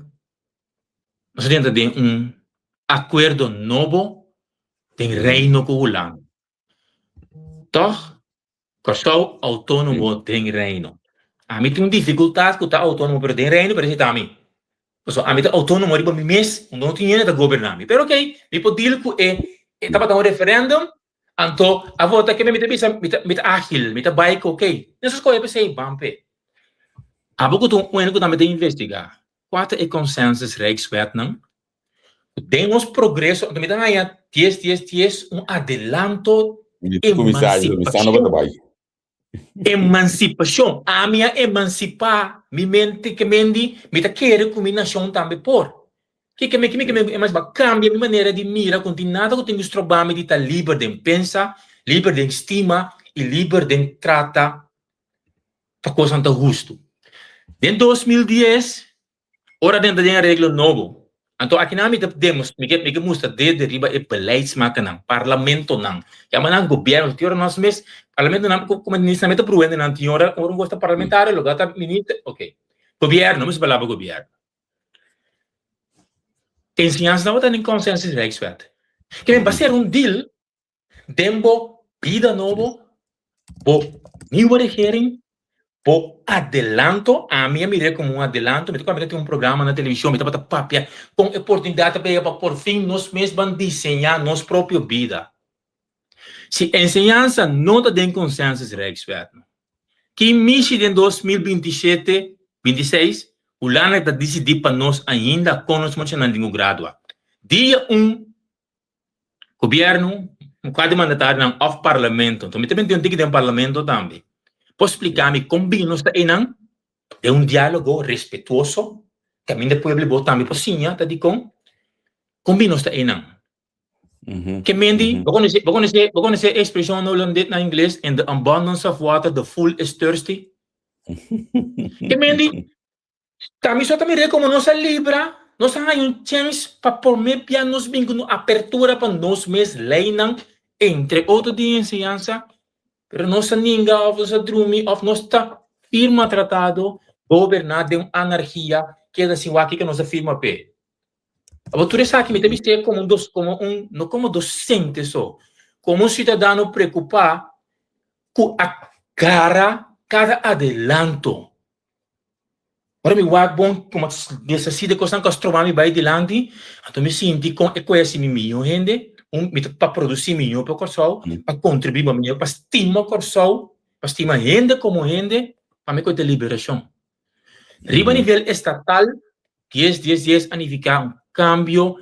nos a drenta den un akuerdo nobo den Reino ku Hulanda. Tòg, Kòrsou outónomo den Reino. Ami tin un difikultat ku ta outónomo, pero den Reino parese ta ami. Pasobra ami ta outónomo riba mi mes, unda no tin hende ta goberná mi. Pero okey, mi por deal ku e, e tabata un referèndum, Anto a vota ke mi ta bisa mi ta mi ta agil, mi ta bai ku ok. Nos a skohe p'esei, ban p'e. Abo ku ta un hende ku tambe ta investigá kua ta e consensus Rijkswetnan ku den nos progreso, anto mi ta haña dies dies dies un adelanto emansipashon. Emansipashon. Ami a emansipá mi mente ke mendi mi ta kere ku mi nashon tambe por. Kiko mi ke men ku emansipá? Kambia mi manera di mira ku no tin nada ku tin ku strobá mi di ta liber den pensa, liber den stima i liber den trata pa kosnan ta hustu. Den 2010 Ora den ta den areglo nobo, anto akinan mi ta demos, mi ke mi ke mustra dede riba e beleidsmakernan, parlamentonan, yama nan gobierno, tin ora nos mes, parlamentonan ku ku minister tambe ta bruhende nan, tin ora ora un kos ta parlamentario loke ta minister, ok. Gobierno, mi usa palabra gobierno. Enseñansa tabata den consensus Rijkswet. Ke men pa ser un deal Den bo bida nobo, bo nieuwe regering, bo adelanto, ami a mir'é komo un adelanto, mi ta kòrda mi ta tin un programa na televishon, mi tabata papia kon e oportunidat ta bega pa por fin nos mes ban diseñá nos propio bida. Si enseñansa no ta den consensus Rijkswet, ki mishi den 2027, 26, Hulanda ta disidí pa nos ainda kon nos muchanan tin ku gradua? Dia un Gobierno, kua di mandatarionan of parlamento, enton mi ta menti un tiki den parlamento tambe, por splica mi con bini nos ta eynan den un dialogo respetuoso caminda pueblo y bo tambe por siña ta dicon con bini nos ta eynan. Ke mendi, bo conoce, bo conoce, bo conoce e expresion na holandes, na ingles, in the abundance of water the fool is thirsty? Ke mendi, Ta mi so ta mir'é komo nos a libra, nos a haña un chèns pa promé bia nos bin ku un apertura pa nos mes leinan, entre otro di enseñansa, pero nos a ninga òf nos a drumi òf nos ta firma tratado, goberná den un anargia, keda sin wak kiko nos a firma p'e. Abo tur esaki mi ta bis'é komo un dos komo un no komo dosente so, komo un siudadano preokupá ku a gara kada adelanto. Ora mi wak bon kuma deshasí di kosnan ku a stroba mi bai dilanti, anto mi sinti kon e koe hasi mi mihó hende, un mi ta pa produsí mihó pa Kòrsou, pa kontribuí pa mihó, pa stima Kòrsou, pa stima hende komo hende, pa mi koe ta liberashon. Riba nivel estatal, dies dies dies a nifiká un kambio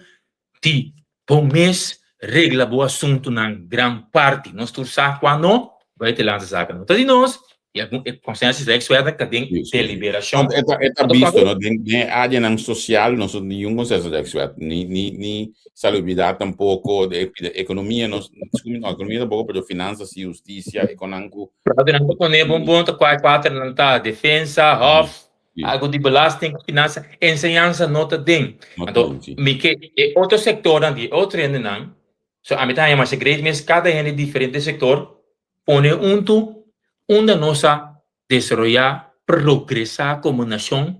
Di bo mes regla bo asuntunan gran parti. Nos tur sa kua no, bai te lansa saka no ta di nos i algun e konsensus Rijkswet ta den deliberashon. E ta e ta bisto no den den e áreanan sosial nos no tin ningun konsensus Rijkswet ni ni ni salubridat tampoko de ekonomia nos no ekonomia tampoko pero finansa si hustisia e konan ku. Nan ta pone bon bon ta kua e kuaternan ta defensa, hof, Algo di belasting, finansa, enseñansa no ta den. Anto, mi ke e otro sektornan di e otro hendenan, so ami ta haña masha great mes kada hende di diferente sektor pone huntu unda nos a desaroyá, progresá komo nashon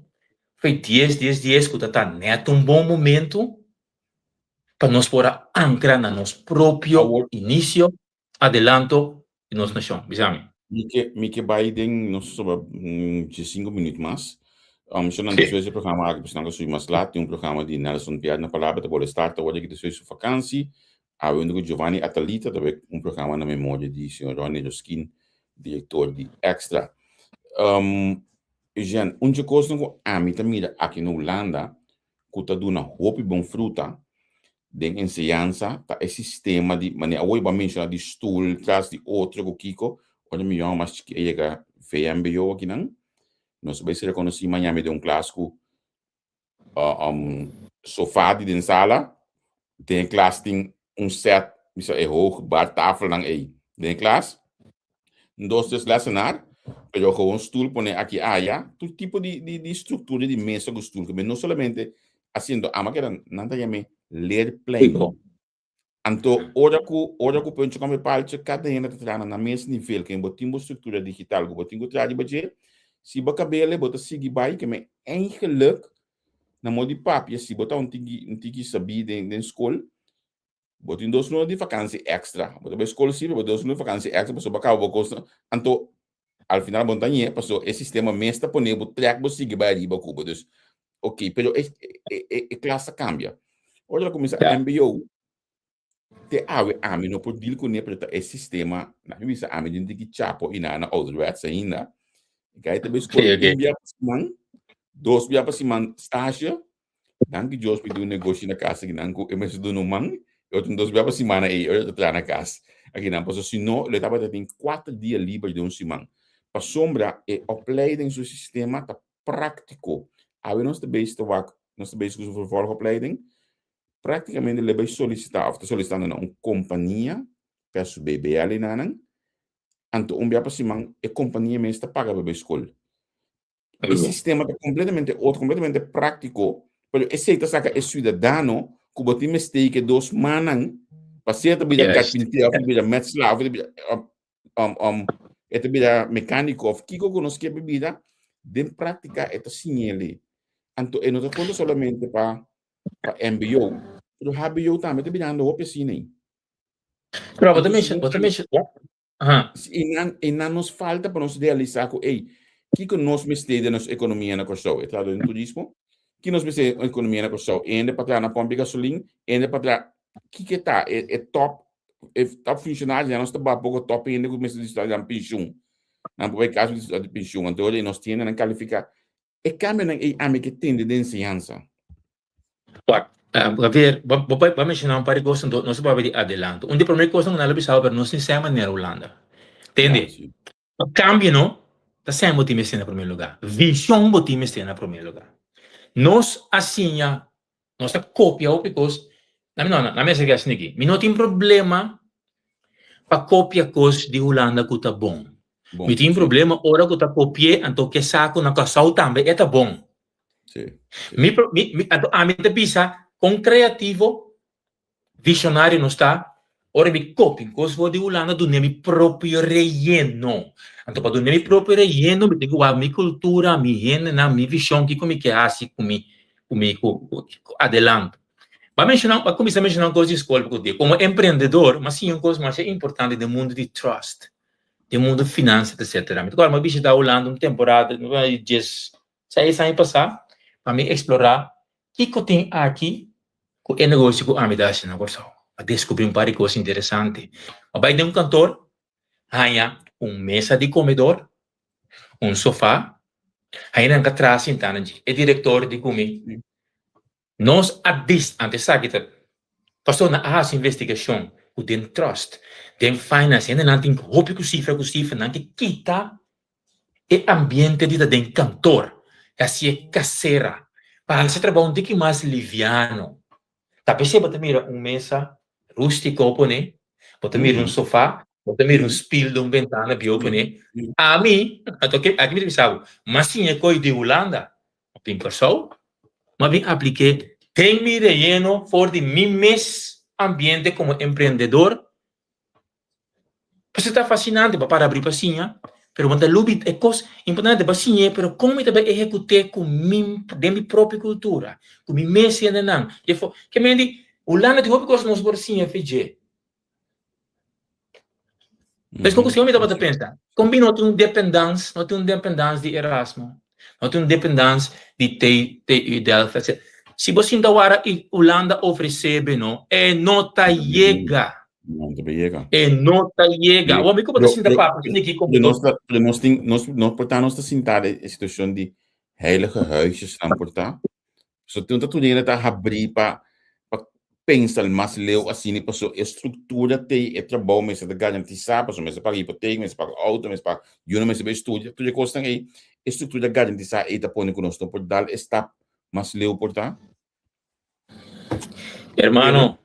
fo'i dies dies dies ku ta ta nèt un bon momentu pa nos por a ankra na nos propio inisio adelanto di nos nashon. Bisa mi. Mi ke, mi ke bai den nos soba 15 minuut mas. Um, so nan despues di programa aki, pues nan ka subi mas laat, tin un programa di Nelson Pierre na Palabra, ta bole start awor aki despues su vakantie. Awe hunto ku Giovanni Atalita, ta bai un programa na memoria di señor Ronnie Roskin, director di Extra. Um, Eugène, un dje kosnan ku ami ta mira aki na Hulanda, ku ta duna hopi bon fruta den enseñansa ta e sistema di manera awor bo a menshoná di stul tras di otro ku kiko ora mi yònga mas chikí a yega VMBO akinan nos a bai ser rekonosí mañana mi den un klas ku sofa di den sala den e klas tin un sèt bisa e hoog bar tafelnan ei den e klas Dos tres lessenaar, pero gewoon stoel pone aki aya, tur tipo di, di, di structura di mesa cu stoel, que no solamente haciendo ama que nan ta yame leerplein. Anto ora cu ora cu pencho come palche, cada hende ta traha na mes nivel, que bo tin bo structura digital, cu bo tin cu traha riba dje, si bo cabele bo ta sigui bai, que me eigenlijk na modo di papia, si bo ta un tiki un tiki sabí den den school, Bo tin dos luna di vakansi extra. Bo ta bai skol si, pero bo dos luna di vakansi extra pasobra bo a kaba bo kosnan. Anto, al final bo no ta ñe pasobra e sistema mes ta pone bo trèk bo sigui bai ariba ku bo. Dus, ok, pero e, e, e, e klas ta kambia. Ora ta kuminsá MBO, Te awe ami no por deal kuné, pero ta e sistema, na mi bisa ami den tiki chapo i na na ouderwets ainda. Gai ta bai skol un bia pa siman, dos bia pa siman stage. Danki Dios mi tin un negoshi na kas akinan ku e mester duna un man. E otro dos bia pa simana ei e ta traha na kas akinan. Pasobra si no lo e tabata tin kuater dia liber den un siman. Pasobra e opleiding su sistema ta práktiko. Awe nos ta bezig ta wak, nos ta bezig ku su vervolgopleiding. Práktikamente lo e bai solisitá òf ta solisitando na un kompania pa su BBL enanan. Anto un bia pa siman e kompania mes ta paga pa bai skol. E sistema ta completamente otro, completamente práctico, pero esei ta saca e ciudadano cu bo tin mester ke dos manan pa sea ta bira carpintero of ta bira metselaar of ta bira e ta bira mecánico of kiko cu nos kier bira, den práctica e ta siñele. Anto e no ta conta solamente pa pa mbo, pero hbo tambe ta birando hopi asina ei. Pero bo ta menciona, bo ta menciona, Aha. I nan, i nan nos falta pa nos realisá ku, ey, kiko nos mester den nos ekonomia na Kòrsou? E trahadó den turismo. Ki nos mester den ekonomia na Kòrsou? Hende pa traha na pòmp di gasolin, hende pa traha, kiko e ta? E, e tòp, e tòp funshonario, ya nos ta baha poko tòp hende ku mester disfrutá di nan penshun. Nan por bai kas ku disfrutá di penshun. Anto ora nos tin hendenan kalifiká. E kambionan ei ami ke tende den enseñansa. Wak, Javier, bo bo bo a menshoná un par di kos, anto nos a papia di adelanto. Un di e promé kosnan ku nan lo bisaba, pero nos tin sèn manera Hulanda. Tende? Pa kambio no, ta sèn bo tin mester na promé lugá. Vishon bo tin mester na promé lugá. Nos a siña, nos a kopia hopi kos. Na mi no, na mi a sigi asina aki. Mi no tin problema pa kopia kos di Hulanda ku ta bon. Mi tin problema ora ku ta kopi'é anto ke sa ku na Kòrsou tambe e ta bon. Mi mi anto ami ta bisa kon kreativo, visionario nos ta ora mi kopia un kos for di Hulanda dun'é mi propio reyeno. Anto pa dun'é mi propio reyeno mi tin ku wak mi kultura, mi hendenan, mi vishon kiko mi ke hasi ku mi ku mi ku adelanto. Bo a menshoná, bo a kuminsá menshoná un kos di skol ku di komo emprendedor mi a siña un kos masha importante den mundu di trust, den mundu finansa etcetera. Mi ta kòrda mi a bishitá Hulanda un temporada djes Seis aña pasá, pa mi eksplorá kiko tin aki ku e negoshi ku ami ta hasi na Kòrsou. A deskubrí un par di kos interesante. A bai den un kantor, haña un mesa di komedor, un sofá, haña nan ka traha sintá na dje. E direktor di ku mi, Nos a dis, anto esaki ta pasobra nan a hasi investigashon ku den trust, den finance, hendenan tin hopi ku sifra ku sifra, nan ke kita e ambiente di ta den kantor, ta hasié kasera, pa hasi trabou un tiki mas liviano. Ta p'esei bo ta mira un mesa rústiko pone, bo ta mira un sofá, bo ta mira un spil den un bentana bieu pone. Ami, anto aki mi ta bisa bo, mas siña koe di Hulanda, A bin Kòrsou, mi a bin aplik'é den mi reyeno for di mi mes ambiente komo emprendedor. Pasobra ta fasinante pa para abrí pa siña, pero bo ta lubi e kos importante pa siñ'é, pero kon mi ta bai ehekut'é ku mi den mi propio kultura, ku mi mes hendenan. Ke men di Hulanda tin hopi kos nos por siña fe dje. Pues koko si mi tabata pensa, kon bin no tin un dependans, no tin un dependans di Erasmo, no tin un dependans di TU Delft, etc. Si bo sinta wara i Hulanda ofresé be no, e no ta yega. No ta yega. E no ta yega. Awor mi ku bo ta sinta papia tin aki komo Nos ta, nos tin, nos, nos por ta nos ta sinta den e situashon di heilige huisjes nan por ta. So tin ta tur hende ta habrí pa pa pensa mas leu asina paso e struktura t'ei e trabou mester ta garantisá paso mester paga hipotek, mester paga outo, mester paga yunan mester bai studia, tur e kosnan ei e struktura garantisá ei ta pone ku nos no por dal e stap mas leu por ta. Hermano,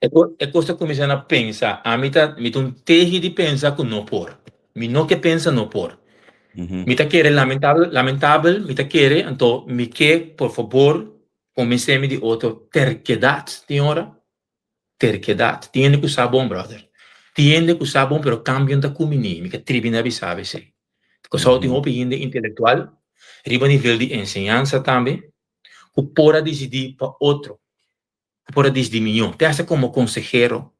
e kos e kos ta kuminsá na pensa. Ami ta mi ta un tehi di pensa ku no por. Mi no ke pensa no por. Mi ta kere lamentabel lamentabel mi ta kere anto mi ke por fabor konvensé mi di otro terkedat tin ora terkedat tin hende ku sa bon brother tin hende ku sa bon pero kambio no ta kumini mi ka tribi na bisa bo esei Kòrsou tin hopi hende intelektual riba nivel di enseñansa tambe ku por a disidí pa otro ku por a disidí miñó te hasta komo konsehero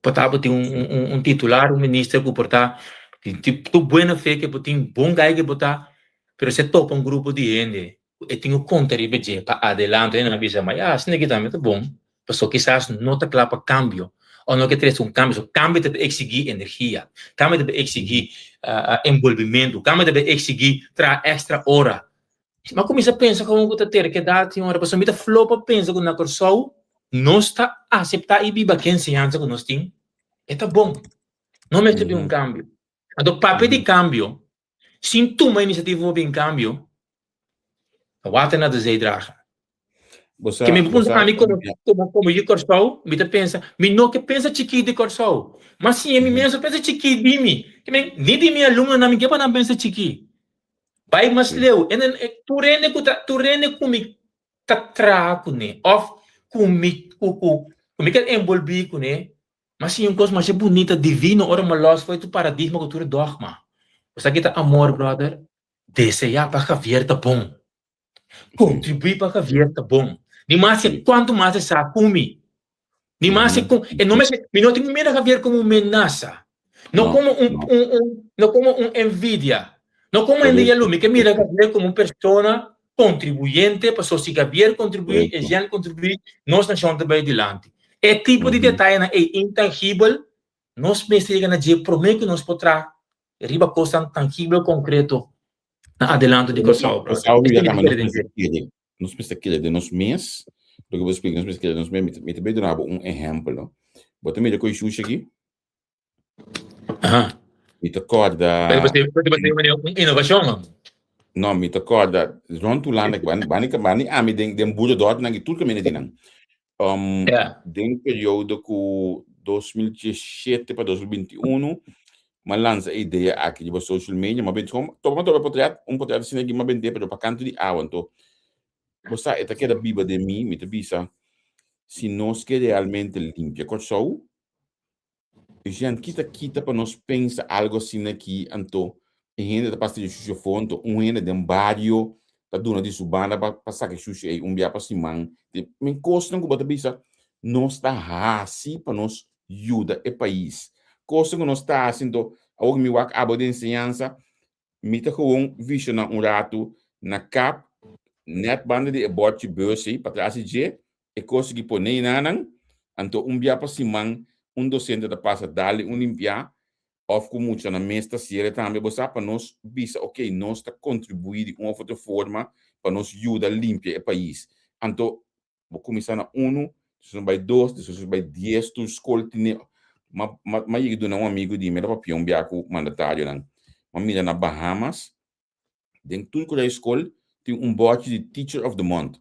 Por ta bo tin un un titular, un minister ku por ta tin tur buena fe ke bo tin, bon gai ke bo ta, pero si e topa un grupo di hende ku e tin ku konta riba dje pa adelante, nan a bisa, ma ya, asina ki tambe ta bon. Pasobra kisas no ta kla pa kambio òf no ke trese un kambio. So kambio ta eksigí energia, kambio ta eksigí enbolbimentu, kambio ta eksigí traha èkstra ora. Mi a kuminsá pensa komo ku ta terkedat tin ora, pasobra mi ta flou pa pensa ku na Kòrsou nos ta aseptá i biba ku e enseñansa ku nos tin, e ta bon. No mester bin un kambio. Anto papia di kambio sin tuma inisiativa pa bin kambio, ta water naar de zee dragen. Bo sa, Ke mi bo puntra sa, ami komo komo komo yu Kòrsou, mi ta pensa, mi no ke pensa chikí di Kòrsou, ma siña mi mes a pensa chikí di mi. Ke men, ni di mi alumnonan mi ke pa nan pensa chikí. Bai mas leu, e nan tur hende ku ta tur hende ku mi ta traha kuné òf ku mi ku ku ku mi ke enbolbí kuné, Ma siña un kos masha bunita, divino, ora mi los fo'i tur paradigma ku tur dogma. Bo sa ki ta amor, brother? Deseá pa Javier ta bon. Kontribuí pa Javier ta bon. Ni maske kuantu mas e sa ku mi. Ni maske kon, e no mester, mi no tin ku mira Javier komo un menasa. No komo un, un, un, no komo un envidia. No komo hende yalú. Mi ke mira Javier komo un persona kontribuyente, pasobra si Javier kontribuí, Eugène kontribuí, nos nashon ta bai dilanti. E tipo di detayenan ei intangibel, nos mester yega na dje promé ku nos por traha riba kosnan tangibel, konkreto na adelanto di Kòrsou. Nos mester kere den nos mes, loke bo splika, nos mester kere den nos mes. Mi ta bai duna bo un ehèmpel, no. Bo ta mira ku e shushi aki? Aha. Mi ta kòrda. Pero bo ta mira un inovashon, man. No, mi ta kòrda rònt Hulanda, bani bani ami den den boerendorpnan i tur kaminda di nan. Ja. Den periodo ku 2017 pa 2021, m'a lansa e idea aki riba social media, m'a benti kon topa m'a topa e potrèt, un potrèt asina aki m'a bent'é pero pa kantu di awa. Anto bo sa e ta keda biba den mi, mi ta bisa si nos ke realmente limpia Kòrsou, Jean, kita kita pa nos pensa algo asina aki, anto e hende ta pasa di shushi afó, anto un hende den bario ta duna di su banda pa pa saka e shushi ei un bia pa siman. Di men kosnan ku bo ta bisa nos ta hasi pa nos yuda e pais. Kosnan ku nos ta hasi, anto awor mi wak abo di enseñansa, Mi ta gewoon visiona un ratu na kap net banda di e bòrchi bus ei, patras di dje, e kos ki pone einanan, anto un bia pa siman un dosente ta pasa dal un limpiá òf ku muchanan mes ta siere tambe, bo sa, pa nos bisa ok, nos ta kontribuí di un òf otro forma pa nos yuda limpia e pais. Anto Bo kuminsá na unu, despues bo bai dos, despues bo bai dies, tur skol tene. Ma, ma, ma yega duna un amigu di mi, el a papia un bia ku mandatarionan. Ma mira na Bahamas, den tur ku skol tin un bòchi di Teacher of the Month.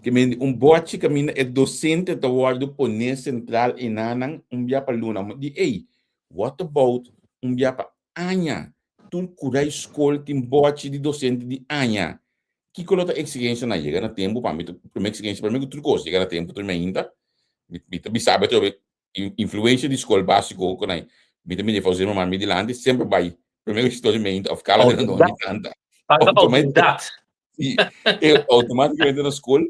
Ke men un bòchi kaminda e dosente ta wòrdu poné sentral enanan un bia pa luna. Mi di, ey, what about un bia pa aña? Tur kurai skol tin bòchi di dosente di aña. Kiko lo ta exigencia nan? Yega na tempu pa mi ta primer exigencia pa mi ku tur kos yega na tempu tur mi ainda mi mi ta bisa bo atrobe influencia di skol básiko ku nan mi ta mira Fauzi Zimmerman mi dilanti semper bai primer ku tur mi ainda òf kala den nan tanta Autoridad. Si e automaticamente na skol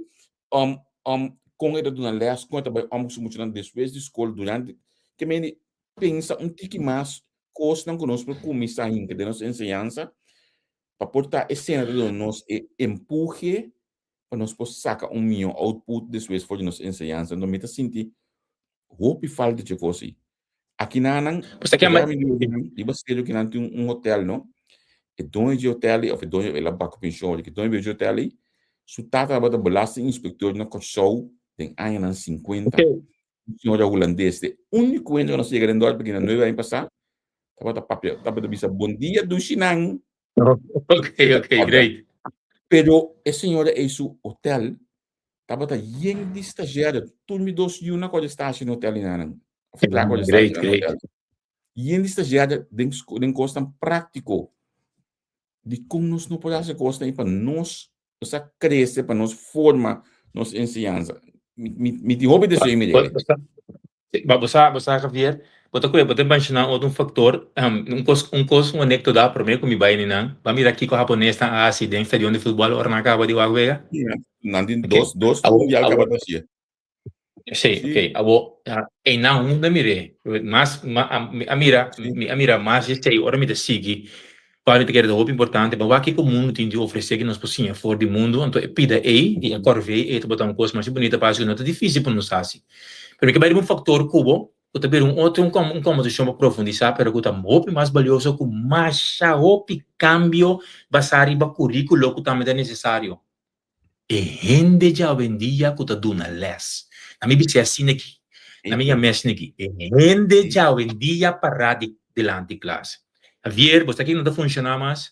um um kon e ta duna les kon e ta bai om ku su muchanan despues di skol durante ke mende pensa un tiki mas kosnan ku nos por kuminsá hinka den nos enseñansa Pa por ta esena ta duna nos e empuje pa nos por saka un mihó output despues for di nos enseñansa. Enton mi ta sinti hopi falta dje kos ei. Akinanan, Pues aki mi riba serio ki nan tin un hotel no, e doño dje hotel ei, of e doño el a baka penshon, e doño dje hotel ei, su tata tabata belastinginspecteur na Kòrsou den añanan sinkuenta. Un señora hulandes, e úniko hende ku nos a yega den dòrp aki na nuebe aña pasá, tabata papia, tabata bisa bon dia dushinan. Ok, ok, great. Pero e señora ei su hotel tabata yen di stagiario. Tur mi dos yunan ku a stashi na hotel enanan. Of tra ku a stashi na hotel. Yen di stagiario den den kosnan práktiko. Dikon nos no por hasi kosnan ei pa nos nos a krese, pa nos forma nos enseñansa? Mi mi mi tin hopi deseo mi debe. Ba bo sa, bo sa Javier, bo ta koe bo ta menshoná otro un faktor, un kos un kos un anekdota promé ku mi bai ninan, bo a mira kiko haponesnan a hasi den stadion di futbòl ora nan a kaba di wak wega? Nan tin dos dos mundial kaba ta hasié. Sí, ok. Abo, einan hunda mir'é. Mas, mi a mira, mi a mira mas esei ora mi ta sigui. Kual mi ta kere ta hopi importante pa wak kiko mundu tin di ofresé ki nos por siña for di mundu. Anto e pida ei i e kòrvee ei ta bota un kos masha bunita pa hasi ku no ta difísil pa nos hasi. Pero mi ke bai riba un faktor ku bo ku ta bira un otro un kòmbersashon pa profundisá pero ku ta hopi mas balioso ku masha hopi kambio basá riba kuríkulo ku tambe ta nesesario. E hende djawendia ku ta duna lès. Na mi bis'é asina aki, na mi yam'é asina aki, e hende djawendia pará di dilanti klas. Javier, bo sa kiko no ta funshoná mas?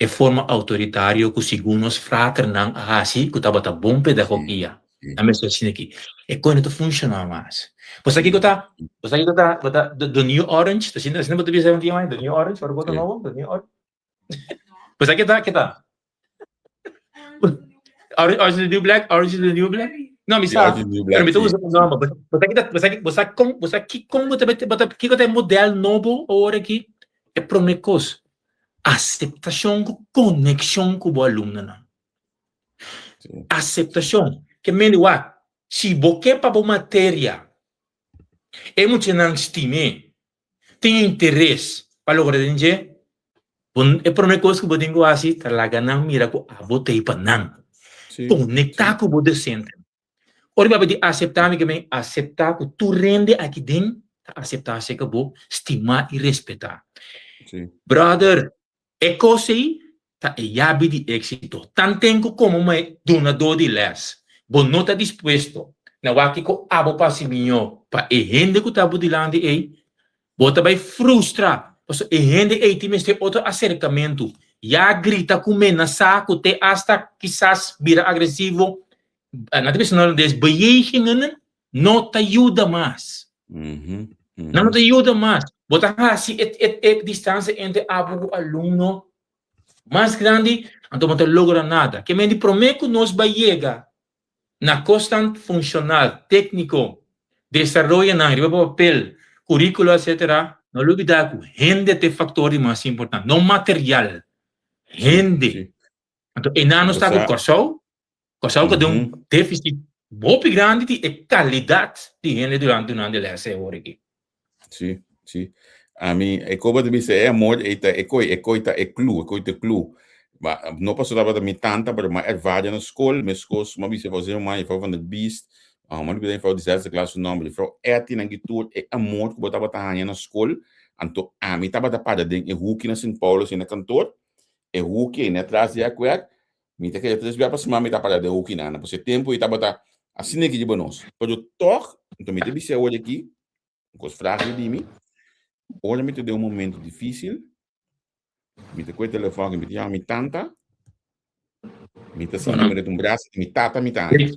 E forma outoritario ku segun nos fraternan a hasi ku tabata bon pedagogia. Na mi bis'é asina aki, e kos no ta funshoná mas. Bo sa kiko ta, bo sa kiko ta, bo ta the new orange, ta asina bo ta bisa un dia mai, the new orange, ora bo ta nobo, the new orange. Pues ke ta, ke ta? Orange is the new black, orange is the new black. No, mi sa. Pero mi ta usa un nomber. Bo sa kita, bo sa bo sa kon, bo sa ki kon bo ta bo ta kiko ta e model nobo awor aki? E prome kos, aseptashon ku konekshon ku bo alumnonan. Aseptashon. Ke mende wak, si bo ke pa bo materia e muchanan stim'é, tin interes pa logra den dje, bo e prome kos ku bo tin ku hasi ta laga nan mira ku abo ta ei pa nan. Konektá ku bo dosente. Ora mi papia di aseptá mi ke men aseptá ku tur hende aki den ta aseptá aserka bo, stimá i respetá. Brother, E kos ei ta e yabi di éksito. Tanten ku komo mai dunadó di lès, bo no ta dispuesto na wak kiko abo pa hasi mihó pa e hende ku ta bo dilanti ei, bo ta bai frustra pasobra e hende ei tin mester otro aserkamentu. Ya grita ku menasá ku te asta kisas bira agresivo, nan ta bisa na holandes, bejegingen no ta yuda mas. Nan no ta yuda mas. Bo ta hasi e, e, e distansia entre abo ku alumno mas grandi, anto bo no ta logra nada. Ke men di promé ku nos bai yega na kosnan funshonal, tékniko, desaroyonan riba papel, kuríkulo, etsetera, no lubidá ku hende ta e faktor di mas importante, no material, hende. Anto einan nos ta ku Kòrsou, Kòrsou ta den un défisit hopi grandi di e kalidat di hende durante dunando e lès e ora aki. Sí, sí. Ami, e koba ta bisa e amor ei ta e koi, e koi ta e klu, e koi ta e klu. Ma no pasobra tabata mi tanta, pero mi a ervaria na skol, meskos mi a bisa juffrouw Zimmerman, juffrouw Van der Biest, mi a lubida juffrouw di zesde klas su nomber, juffrouw Etty, nan ki tur e amor ku bo tabata haña na skol, anto ami tabata para den e huki na Sint Paulus ei na kantoor, e huki ei net tras di Ekwek, Mi ta kere tres bia pa siman mi ta para den hokinan, pasobra e tempu ei tabata asina aki riba nos. Pero tòg, anto mi ta bisa awor aki, un kos frágil di mi, ora mi ta den un momento difísil, mi ta kohe telefòn i mi ta yama mi tanta, mi ta sinti mi un brasa di mi tata mi ta haña.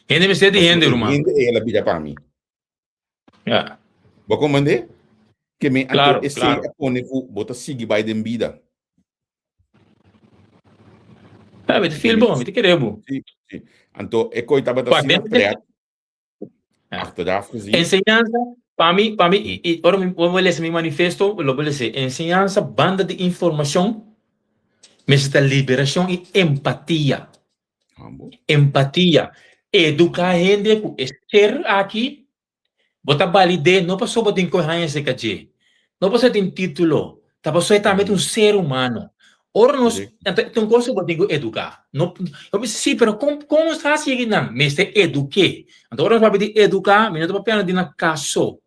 Hende mester di hende, ruman. Hende ei el a bira pa mi. Ja. Bo comprende? Ke men Claro, anto esei claro. a pone ku bo ta sigui bai den bida. Ja, mi ta feel bo, mi ta kere bo. Sí, sí. Anto e koi tabata Pa asina den- pret, Ja. achteraf gezien. Enseñansa, pa mi, pa mi, i, i, ora mi, ora mi lesa mi manifesto, lo bo lesa, enseñansa banda di informashon, mester ta liberashon i empatia. Hambo. Empatia. Eduká hende ku e ser aki bo ta balid'é no pasobra bo tin ku haña serka dje, no pasobra e tin título, ta pasobra e tambe ta un ser humano. Ora nos, anto ta un kos ku bo tin ku eduká. No, bo bisa, sí, pero kon kon nos ta hasi ekinan? Mester eduk'é. Anto ora nos papia di eduká, mi no ta papiando di na kas so.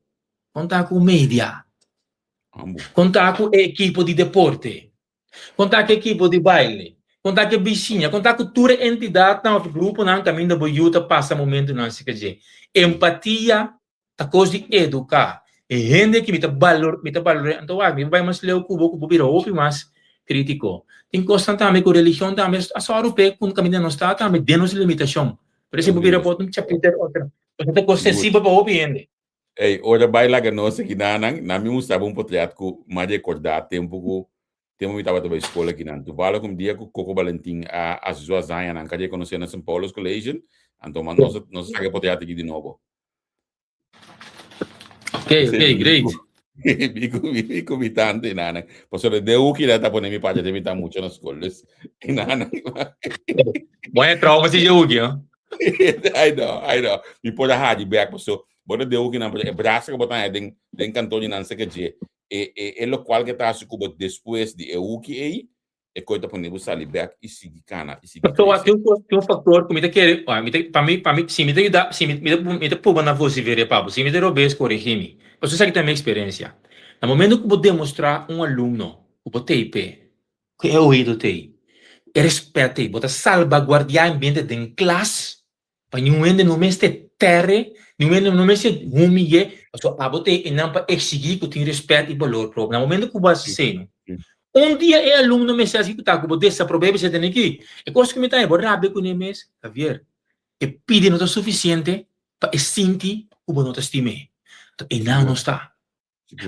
Konta ku media. Konta ku e ekipo di deporte. Konta ku ekipo di baile, konta ku e bisiña, konta ku tur e entidatnan òf gruponan kaminda bo yu ta pasa momentunan asina dje. Empatia ta kos di eduká. E hende ki mi ta balor, mi ta balor'é, anto wak, mi por bai mas leu ku bo, ku bo bira hopi mas krítiko. Tin kosnan tambe ku religion tambe a sòru p'e ku kaminda nos ta tambe den nos limitashon. Pero esei bo bira por un chapiter otro. Pasobra ta kos sensibel pa hopi hende. Ey, ora bai laga nos akinan, nan mi mustraba un potret ku m'a rekordá tempu ku tempu mi tabata bai skol akinan. Toevallig un dia ku Coco Balentin a hasi su hazaña, nan ka rekonosé na Sint Paulus College, anto ma nos nos a saka e potret aki di nobo. Ok, ok, great. Mi ku mi ku mi tanta i nana. Pasobra den hoki nan ta pone mi pacha den mi ta mucha na skol, dus i nana. Bon e trauma si dje hoki, no? I know, I know. Mi por a hadi bek paso bo ta den hoki nan, e brasa ku bo ta haña den den kantor di nan seka dje. E e e lokual ke ta hasi ku bo despues di e huki ei, e koi ta pone bo sali bèk i sigui kana i sigui Pasobra krese. tin un kos, tin un faktor ku mi ta kere, wak, mi ta, pa mi, pa mi, si mi ta yuda, si mi, mi ta, mi ta pruba na vosifer'é pa bo, si mi ta robes koregí mi. Pasobra esaki ta mi eksperensia. Na momento ku bo demostrá un alumno ku bo t'ei p'e, ku e oido t'ei, e rèspèt t'ei, bo ta salbaguardiá e ambiente den klas, Pa niun hende no mester tèr'e, niun hende no mester humiy'e, pasobra abo ta e nan pa eksigí ku tin rèspèt i balor propio. Na momento ku bo hasi esei, no, un dia e alumno mester hasi ku ta ku bo desaprob'é bisa tene aki, e kos ku mi ta haña, bo rabia kuné mes, Javier, e pidi no ta sufisiente pa e sinti ku bo no ta stim'é. Anto einan nos ta.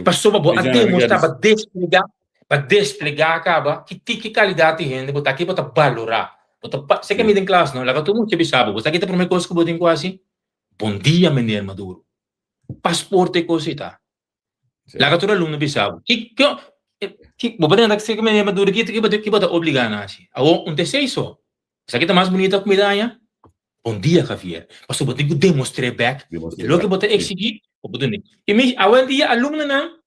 Pasobra bo a demostrá, bo a desplegá, bo a desplegá kaba ki tiki kalidat di hende bo ta, ki bo ta balorá. Bo ta pa, seke mi den klas no, laga tur mucha bisa bo, bo sa ki ta promé kos ku bo tin ku hasi? Bon dia meneer Maduro. Pasport e kos ei ta. Laga tur alumno bisa bo. Ki, ki, ki, bo por tenta seke meneer Maduro ki, ki bo ta, ki bo ta obligá nan hasi? Awor, un ta esei so. Esaki ta mas bunita ku mi daña? Bon dia Javier. Pasobra bo tin ku demostr'é bèk di loke bo ta eksigí, bo por dun'é. I mi, awendia alumnonan,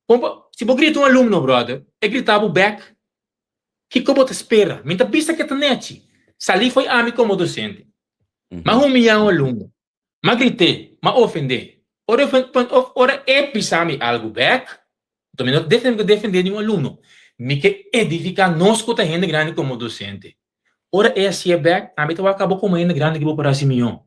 kon bo, si bo grita un alumno, bròder, e grita bo bèk, kiko bo ta spera? Mi ta bisa ke ta nèchi. Salí fo'i ami komo dosente. M'a humiyá un alumno. M'a grit'é, m'a ofend'é. Ora ora e bisa mi algu bèk, anto mi no ta ku defendé niun alumno. Mi ke edifiká nos ku ta hende grandi komo dosente. Ora e hasié bèk, ami ta wak abo komo hende grandi ku bo por hasi mihó.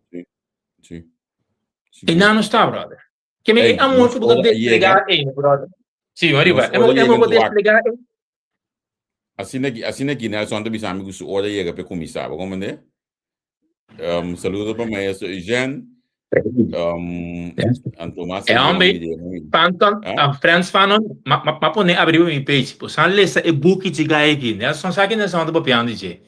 E nan no sta, bròder. Ke men e amor ku bo ta desplegá ei, bròder. Sí, ariba. E amor ku bo desplegá ei. Asina ki, asina ki Nelson ta bisa mi ku su ora yega pa e kuminsá. Bo komprendé? Um, saludo pa maestro Eugène. Um, anto mas E hombre, Panton, ah? Friends Fanon, ma, ma, ma pone abri mi page. Bo san lesa e buki di gai aki. Nelson sa ki Nelson ta papiando di dje.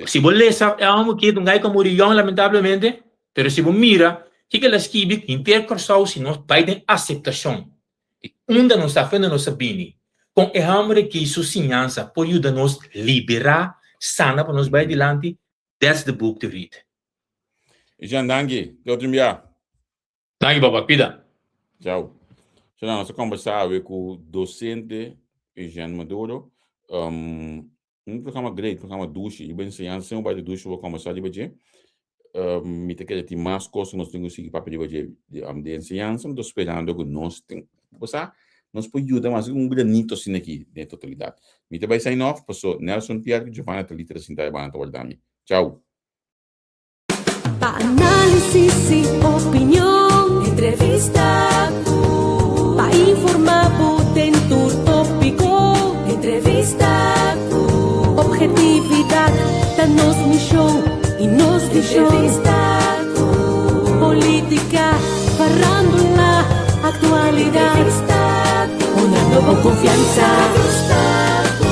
Si bo lesa e hombre ki un gai ku a muri yong lamentablemente, pero si bo mira kiko el a skibi henter Kòrsou si nos bai den aseptashon di unda nos ta, unda nos a bini, kon e hombre ki su siñansa por yuda nos liberá, sana pa nos bai dilanti, That's the book to read. Jean, danki. Te otro bia. Danki papa, cuida. Chao. So nos a conversa awe cu docente Eugène Maduro. Um, un programa great, programa dushi. Riba enseñansa, sin bai dushi bo conversa riba dje. Um, mi ta kere tin mas cos nos tin cu sigui papia riba dje di, um, di enseñansa. Mi ta sperando cu nos tin, bo sa, nos por yuda mas un granito asina aki den totalidad. Mi ta bai sign off paso Nelson Pierre cu Giovanna ta liter sinta e banda ta warda mi. Chao. Pa análisis y opinion, entrevista cu. Pa informa bo den tur tópico, entrevista cu. Objetividad ta nos misión y nos visión. Entrevista cu. Política, farándula, actualidad. Entrevista cu. Una nuevo confianza. Entrevista cu.